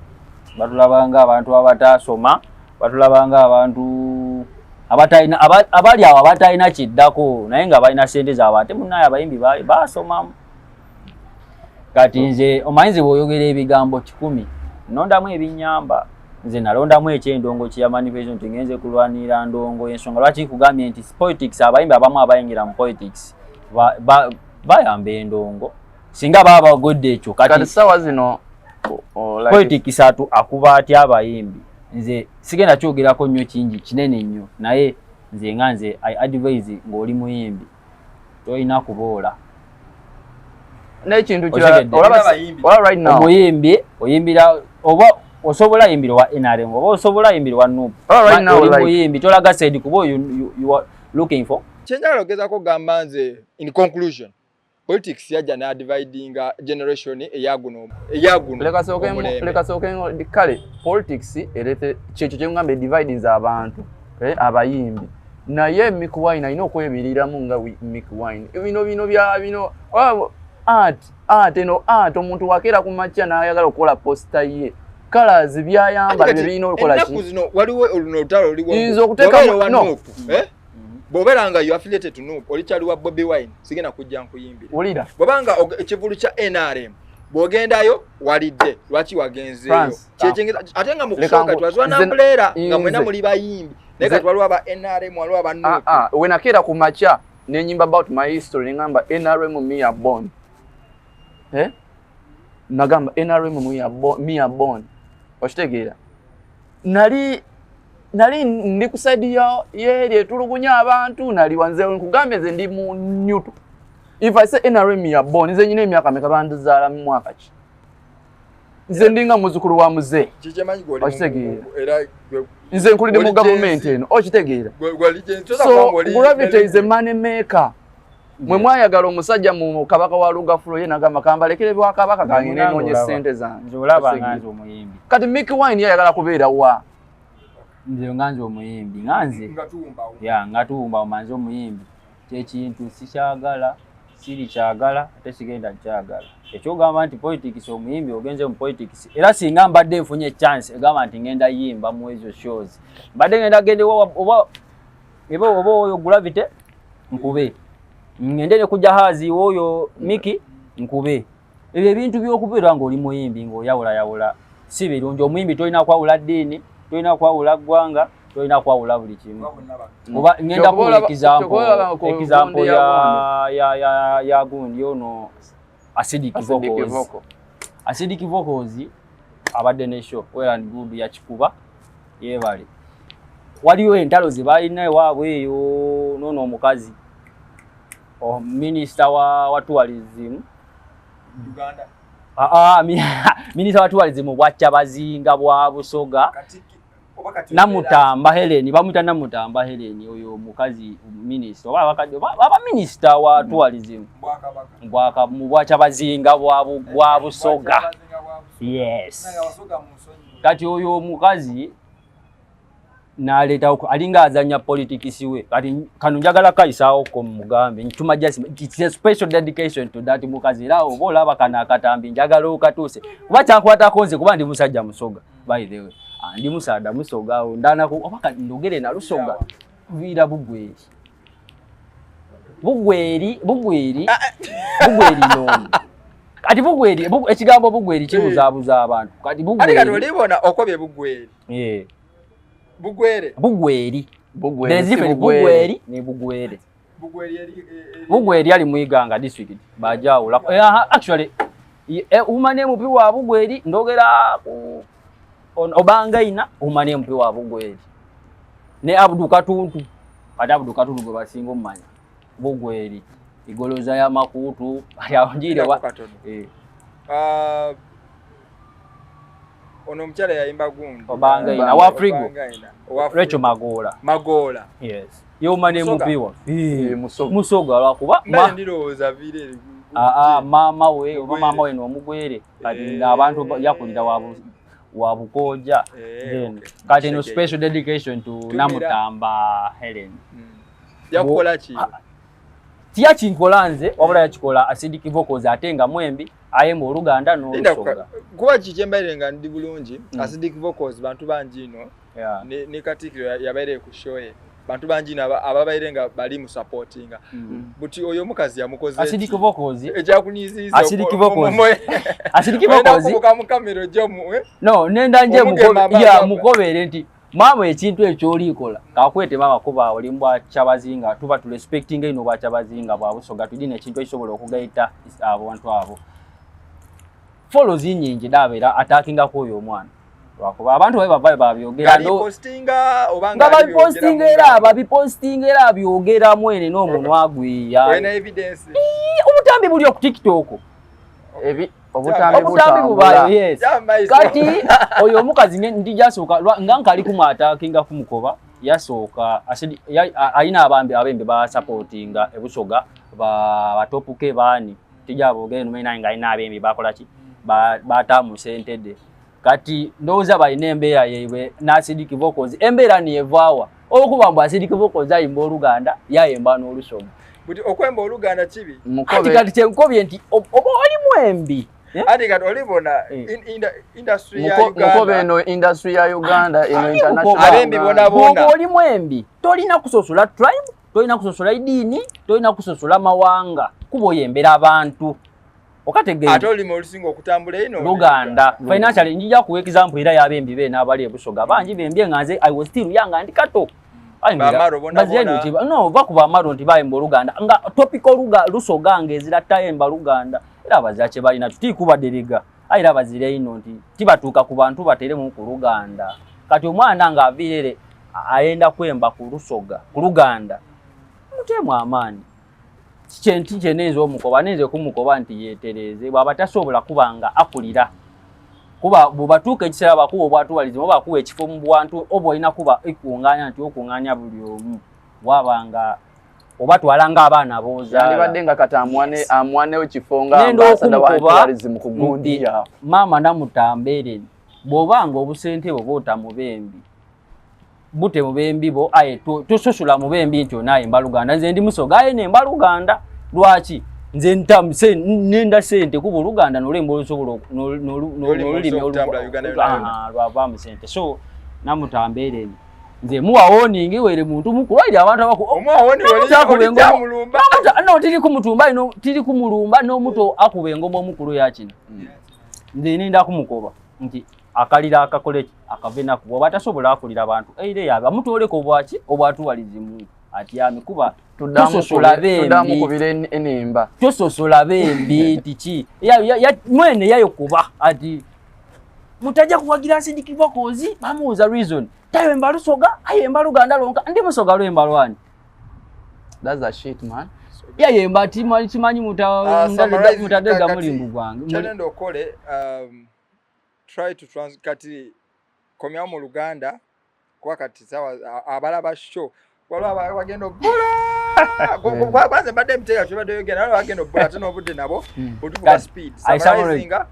batulabanga abantu abataasoma, batulabanga abantu abatalina abali awo abatalina kiddako, naye nga balina sente zaabwe. Ate munaye abayimbi basomamu. Kati nze omanyi nze bw'oyogera ebigambo 100 nondamu ebinyamba. Nze nalondamu ekyendongo kya manifesto nti ngenze kulwanirira ndongo. Ensonga lwaki nkugambye nti politics, abayimbi abamu abayingira mu politics bayamba endongo singa baba bagodde ekyo. Kati kati ssaawa zino like politics atu akuba atya abayimbi? Nze sigenda kyogerako nnyo kingi kinene nnyo, naye nze nga nze I advise ng'oli muyimbi tolina kuboola. N'ekintu kirala Otegedde. olaba Abayimbi. olaba right now Omuyimbi oyimbira oba osobola yimbira wa NRM oba osobola yimbira wa NUP. Oh, right now, oli muyimbi tolaga side kuba you are looking for Kyenjagala ogezaako okugamba nze in conclusion, politics yajja n'adividinga generation eyaguno omulembe. Leka sooke kale politics erete kyekyo kyengamba edividinze abantu, abayimbi, naye Mick Wine alina okwebiriramu nga Mick Wine bino bya bino art eno art, omuntu wakeera ku makya n'ayagala okukola poster ye colors byayamba Ate bye kati, birina okukola ennaku ki zino waliwo luno olutalo luliwo. Nze okuteekamu- Bw'obeera owa no. NUP, eh? Bw'obeera nga you affiliated to NUP, oli kyali wa Bobi Wine, sigenda kujja nkuyimbira. Wulira. Bw'obanga ekivulu kya NRM bw'ogendayo walidde, lwaki wagenzeeyo? France. Ate nga mu Leka kusooka twazwa nambuleera nga mwena muli bayimbi, naye kati waliwo aba NRM, waliwo aba NUP. We nakeera ku makya nenyimba about my history, neŋŋamba NRM me are born. Eh? Nagamba NRM me are born. Okitegeera? Nali ndi ku side ya yeri etulugunya abantu, nali wanze nkugambye nze ndi mu neutral. If I say NRM me are born, nze nyina emyaka meka, bandizaala mu mwaka ki? Nze ndinga muzukulu wa muzee. Kikyemanyi gw'oli mu- Okitegeera? Era Nze nkulidde mu Oli gavumenti Gen Z. eno, okitegeera? Gwali Gen Z. So Gravity is a money maker. Mwe mwayagala omusajja mu kabaka wa Lugafulo, ye nagamba kambalekere bwakabaka kange nenoonye Olaba. ssente zange. Nze olaba nga Okitegeera? nze omuyimbi. Kati Mickey Wine yayagala kubeera wa? Nze nga nze omuyimbi, nga nze Nga tuwumbawo. Ya, nga tuwumba manze omuyimbi, kyekintu sikyagala, siri kyagala, ate sigenda kyagala. Ekyogamba nti politics, omuyimbi ogenze mu politics, era singa mbadde nfunye chance egamba nti ngenda yimba mu ezo shows, mbadde ngenda gende oba eba oba oyo Gravity nkube, ngende ne kujja hazi oyo Miki nkube. Ebyo ebintu by'okubeera ng'oli muyimbi ng'oyawulayawula si birungi. Omuyimbi tolina kwawula ddiini, tolina kwawula ggwanga, tolina kwawula buli kimu. Oba ngenda Kyokka kuwa example, kyokka olaba ku example gundi ya ya gundi ono Acidic Acidic Vocals. Vocal. Acidic Vocals abadde ne show, well and good, yakikuba, yeebale. Waliwo entalo ze balina ewaabwe eyo noono omukazi, oh, minisita wa tourism. Uganda. Ah, ah, minisita wa tourism bwakyabazinga bwa Busoga. Katiki oba kati Namutamba Helen, bamuyita Namutamba Helen. Oyo omukazi minisita oba abakadde oba minisita wa tourism. Bwakabaka. Mu bwakyabazinga bwa Busoga. Bwakyabazinga bwa Busoga. Yes. Nange Abasoga mu nsonyi. Kati oyo omukazi n'aleetawo alinga azanya politics we. Kati kano njagala kayisaawo ko mugambe ntuma, just it's a special dedication to that mukazi. Era oba olaba kano akatambi, njagala okatuuse kuba kyankwatako nze, kuba ndi musajja Musoga. By the way, ah, ndi musaada Musoga awo ndanako oba kati ndogere na Lusoga viira Bugweri, Bugweri, Bugweri, Bugweri noono. Kati Bugweri, ekigambo Bugweri kibuzaabuza abantu. Kati Ate kati Bugweri olibona okobye Bugweri. Eh. Bugwere. Bugweri. Bugweri, There's si different. Bugweri. Bugweri ne Bugwere. Bugweri eri Bugweri ali mu Iganga District, bajawula. Actually woman MP wa Bugweri ndogera ku Obangaina, woman MP wa Bugweri ne Abdu Katuntu. Kati Abdu Katuntu gwe basinga omumanya Bugweri, igoloza ya makutu ali awo njire wa Katono. Eh. Ah, ono omukyala yayimba gundi. Obangaina, Ah, wa Frigo. Obangaina, owa Rachel Frigo. Magoola. Magoola. Yes, ye woman Musoga. MP wa Eh, Musoga. Musoga lwakuba Mbale ndirowooza viire eri Aa, maama we oba Mugwere. maama we n'omugwere. Kati Eh. abantu yakulira wa Bukoja. Eh, Then, okay. kati eno Kitegeera. special dedication to Tumira. Namutamba Helen. Yakukola ki? Ah, tiyakinkola nze, wabula yakikola Acidic Vocals, ate nga mwembi ayemba Oluganda Linda n'Olusoga. Kuba kiki embaire nga ndi bulungi. Acidic Vocals bantu bangi ino ne Katikkiro yabaire ku show ye, bantu bangi ino ababaire nga bali mu supportinga. Buti oyo omukazi yamukoze Acidic Vocals ekyakunyiziza? Acidic Vocals. Acidic Vocals kubuka mu kamera ojja mu No, nenda nje Omugema ya amaaso. mukobere nti maama ekintu ekyo oliikola kakwete maama, kuba oli mbwakyabazinga, tuba tu respectinga ino bwakyabazinga bwa Busoga. Tulina ekintu ekisobola okugaita abantu abo. Follows nyingi dabeera atakingako oyo omwana lwakuba abantu babe bavayo babyogera Ngali postinga oba nga babipostinga, era babipostinga, era abyogeramu ene n'omunwa gwiya. Olina evidence? Obutambi buli oku TikTok. Obutambi obutambi butambula. bubayo, yes. Jamaiso. Kati oyo omukazi ndi jasooka nga nkali kumwatakinga kumukoba, yasooka alina abambi abembe basupportinga ebusoga batopuke baani tijabogere numenaye nga alina abembi bakola ki batamu sentede. Kati ndowooza balina embeera yaibwe n'Acidic Vocals, embeera niyevaawa olwokuba mbu Acidic Vocals ayimba Oluganda, yayemba n'Olusoga. Buti okwemba Oluganda kibi? Kati Mukobe kati kyenkobye nti oba oli mwembi, eh? Ate kati olibona Eh. industry ya Mukobe Uganda. Eno industry ya Uganda eno Ani international. Mukobe? Abembi bona bona. Bw'oba oli mwembi tolina kusosola tribe, tolina kusosola ediini, tolina kusosola mawanga, kuba oyembera abantu. Okategeera? Ate olulimi olusinga okutambula eno Luganda. Financially njija kuwa example era y'abembi beena abali ebusoga bangi bembye nga nze I was still young, ndi kato. Ayi Bamaro bona bazire bona. nti no, va ku bamaro nti bayemba Oluganda nga topical Lusoga nga ezira tayemba Luganda. Era abazira kye balina tikubaderega, aye era abazira ino nti tibatuuka ku bantu bateremu ku Luganda. Kati omwana ng'aviirere ayenda kwemba ku Lusoga, ku Luganda, muteemu amaanyi. Kyenti kyenenza omukoba, nenze kumukoba nti yeetereeze, bw'aba tasobola kuba nga akulira. Kuba bw'obatuuka ekiseera bakuwa obwatuwalizi, oba bakuwa ekifo mu bwantu, oba olina kuba ekuŋŋaanya nti okuŋŋaanya buli omu, bw'aba nga obatwala ng'abaana b'ozaala. Yandibadde nga kati amwanewo kifo nga Nenda ambassador wa okumukoba tourism ku gundi nti yaabwe. Maama Namutambeere, bw'oba nga obusente bwo bwota mu bembi, bute mu bembi bo, aye tososola mu bembi nti onaayimba Luganda. Nze ndi Musoga, aye nemba Luganda. Lwaki? Nze nenda sente, kuba Oluganda n'olwemba olusobola N'olulimi n'olulimi olusobola okutambula Uganda yonna yonna. Lwavaamu sente. So Namutambeere, nze muwa warning, were muntu mukulu, aire abantu abaku Omuwa warning, Namuta oli akuba engoma. kyamulumba. Namuta, no, tiri kumutumba, no, tiri kumulumba n'omuto akuba engoma omukulu yakino. Nze nenda kumukoba nti akalira akakole akave naku, bw'oba tasobola akulira abantu eire yabe amutooleko obwaki obwatuwalizimu atyame, kuba tososola bembi. Tuddamu kubira enimba. Tososola bembi nti ki mwene yayokuba ati mutajja kuwagira Acidic Vocals. Bamubuuza reason, tayemba Lusoga, ayemba Luganda lonka. Ndi Musoga, lwemba lwani? That's a shit, man. Yayemba kimanyi Summarize mutadega kati mulimbu gwange. Kyonenda okole, try to trans kati komyawo mu Luganda, kuba kati sawa abalaba show waliwo bagenda obbula. Kwanza mbadde miteeka kyobadde oyogera, waliwo bagenda obbula, ate n'obudde nabo butuvuga Kati, speed. I summarize. Summarizinga,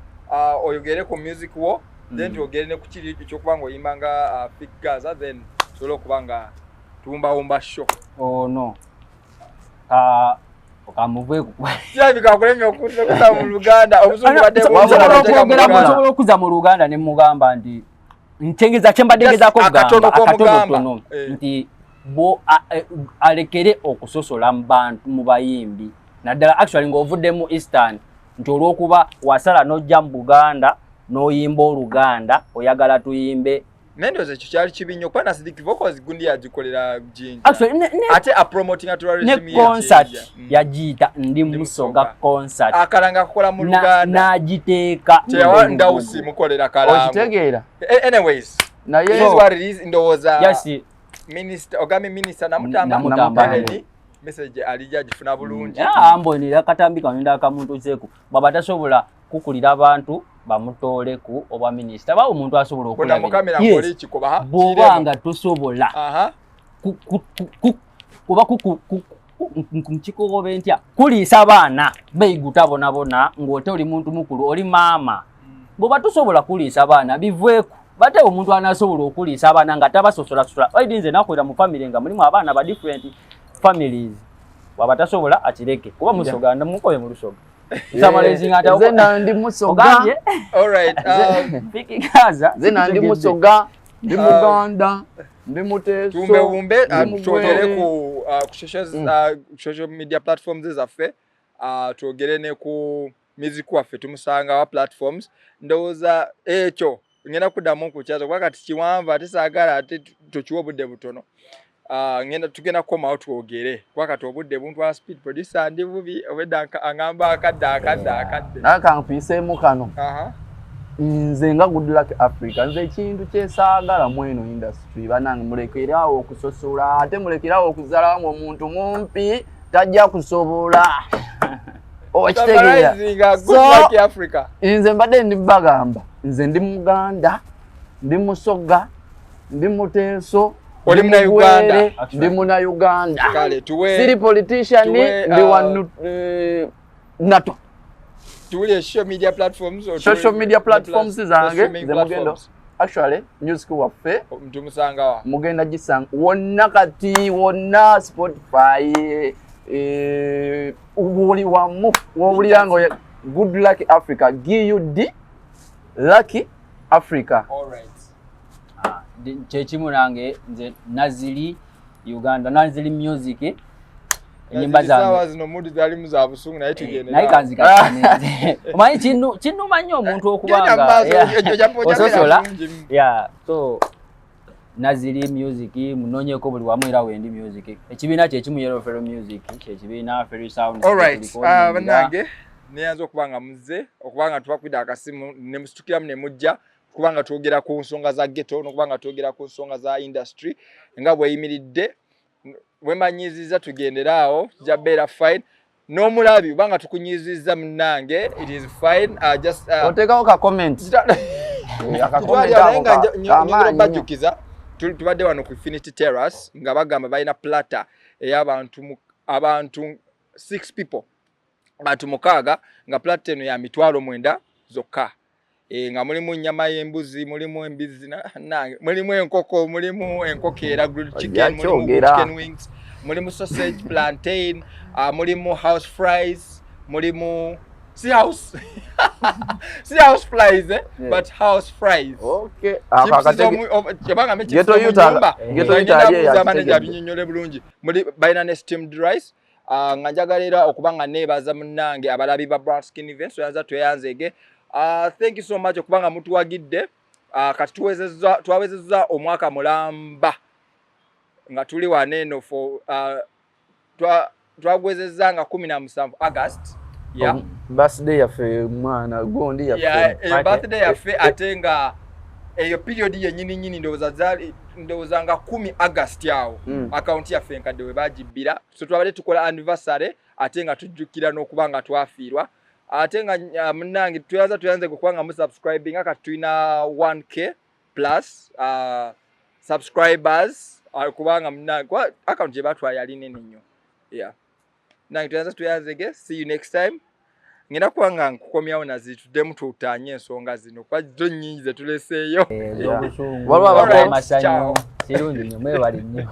oyogere ku music wo, then twogere ne ku kiri ekyokuba nga oyimba nga Fik Gaza, then tusobole okuba nga tuwumbawumba show. Ono ka okamuveeku. Kirabika akulemye okuza mu Luganda, obusungu badde bungi, Nsobola abateeka mu okwogera, Luganda. nsobola okuza mu Luganda ne mugamba nti nkyengeza kyembadde Just ngezaako akatono okugamba k'omugamba. akatonotono nti bo alekere okusosola mu bantu, mu bayimbi naddala actually ng'ovudde mu Eastern, nti olw'okuba wasala n'ojja mu Buganda n'oyimba Oluganda, oyagala tuyimbe. Naye ndowooza ekyo kyali kibi nnyo, kuba Acidic Vocals gundi yagikolera Jinja. Actually, Ate apromotinga ne tourism ye concert Jinja. Yagiyita Ndi Ndi Musoga Musoga. concert. Akalanga akukola mu Luganda. N'agiteeka Teyawa mu Ndawusi mukolera kalango. Okitegeera? Anyways, Naye it is what it is. Ndowooza Yes. minister, ogambye Minister Namutamba. Namutamba. Helen, message alijja agifuna bulungi. Ah, mbonera akatambi kano nda akamuntuzeeku. Bw'aba tasobola kukulira abantu, bamutoole ku obwa minisita, bawo omuntu asobola Bona mu kamera. okulabira. Nkole ekikoba ha Bw'oba nga tosobola kuba nkikogobe ntya kuliisa abaana beiguta bonabona, ng'ote oli muntu mukulu, oli maama, bw'oba tosobola kuliisa abaana, biveeku. Bate omuntu anasobola okuliisa abaana nga tabasosolasosola. Waidi nze nakolera mu family nga mulimu abaana ba different families. Bw'aba tasobola akireke, kuba Musoga mukobe mu Lusoga. Nze ndi Musoga. Ogambye All right. Fik Gaza. Nze ndi Musoga, ndi Muganda, ndi Muteeso. Tumbewumbe ndi twogere Mugwere. ku social media platforms zaffe, twogere ne ku music waffe tumusanga wa platforms. Ndowooza ekyo ngenda kuddamu nkukyaza, kuba kati kiwanvu ate saagala ate tukiwe obudde butono. Ngenda tugenda kukomawo twogere, kuba kati obudde buntwala speed. Producer ndi bubi, obwedda aŋŋamba akadde akadde akadde. Naye kanfiiseemu kano. Nze nga Good Luck Africa, nze ekintu kyesaagala mu eno industry, banange, mulekeraawo okusosola, ate mulekeraawo okuzaala nga omuntu mumpi tajja kusobola. Okitegeera? Summarizing, Good So- Luck Africa. Nze mbadde ndi bagamba, nze ndi Muganda, ndi Musoga, ndi Muteeso. Oli ndi Munnayuganda. Mugwere, ndi Munnayuganda. Kale tuwe Siri politician. Tuwe, Ndi wa nato. Tuwulire social media platforms or Social media platforms zange streaming ze mugendo platforms. Actually, music waffe Tumusanga wa? Mugenda gisanga wonna kati, wonna, Spotify, buli wamu wowulira nga Good Luck Africa, Gud Lucky Africa. All right. Ah, kyekimu nange, nze Naziri Uganda, Naziri Music, enyimba Saawa zange. zino mudi zalimu za busungu, naye tugende. Naye kanzikakane, omanyi kinnuma nnyo omuntu okuba Genda nga mu maaso, ososola. ojja bulungi. Yeah, so Naziri Music munonyeko buli wamu, era wendi music ekibiina kyekimu, Yellow Ferro Music kyekibiina, Ferry Sound. All right. Bannange. Neyanza okuba nga muzze, okuba nga tubakwidde akasimu ne musitukiramu ne mujja, kuba nga twogera ku nsonga za ghetto n'okuba nga twogera ku nsonga za industry nga bweyimiridde. Bwemanyiziza tugendere awo, tujja beera fine. N'omulabi oba nga tukunyizizza munnange, it is fine. Just Oteekawo ka comment. Tutwali awo, naye nga njagala obajjukiza, tubadde wano ku Infinity Terrace nga bagamba balina platter ey'abantu abantu 6 people, bantu 6, nga platter eno ya 90,000 zokka. Nga mulimu ennyama y'embuzi, mulimu embizzi, nange mulimu enkoko, mulimu enkoko era grilled chicken, mulimu Yakyogera. chicken wings, mulimu sausage, plantain, mulimu house fries, mulimu si house flies, eh? Yeah. But house fries. Okay. Ako Chips obanga me chips Ghetto z'omu youth nnyumba. Ghetto youth Ngenda ali buuza eyo manager akitegedde. abinnyonnyole bulungi. Muli balina ne steamed rice. Nga njagala era okuba nga neebaza munnange abalabi ba Brown Skin Events, tweyanza tweyanzeege. Thank you so much okuba nga mutuwagidde. Kati twawezezza omwaka mulamba nga tuli wano eno for twagwezezza nga 17 August. Yeah. Birthday yaffe, mwana gundi yaffe. Yeah, Party. birthday yaffe, ate nga eyo period yennyini nnyini ndowooza zaali ndowooza nga 10 August awo account yaffe enkadde we bagibbira. So twabadde tukola anniversary ate nga tujjukira n'okuba nga twafiirwa. Ate nga munnange tweyanza tweyanze okuba nga musubscribinga. Kati tulina 1K plus subscribers, kubanga munnange kuba account gye batwala yali nene nnyo. Yeah. Nange tweyanza tweyanzege, see you next time. Ngenda kuba nga nkukomyawo nazituddemu tuutaanye ensonga zino kuba zo nnyingi ze tuleseeyo. Ez'obusungu, Waliwo Alright, amasanyu. Ciao. Kirungi nnyo, mwebale nnyo.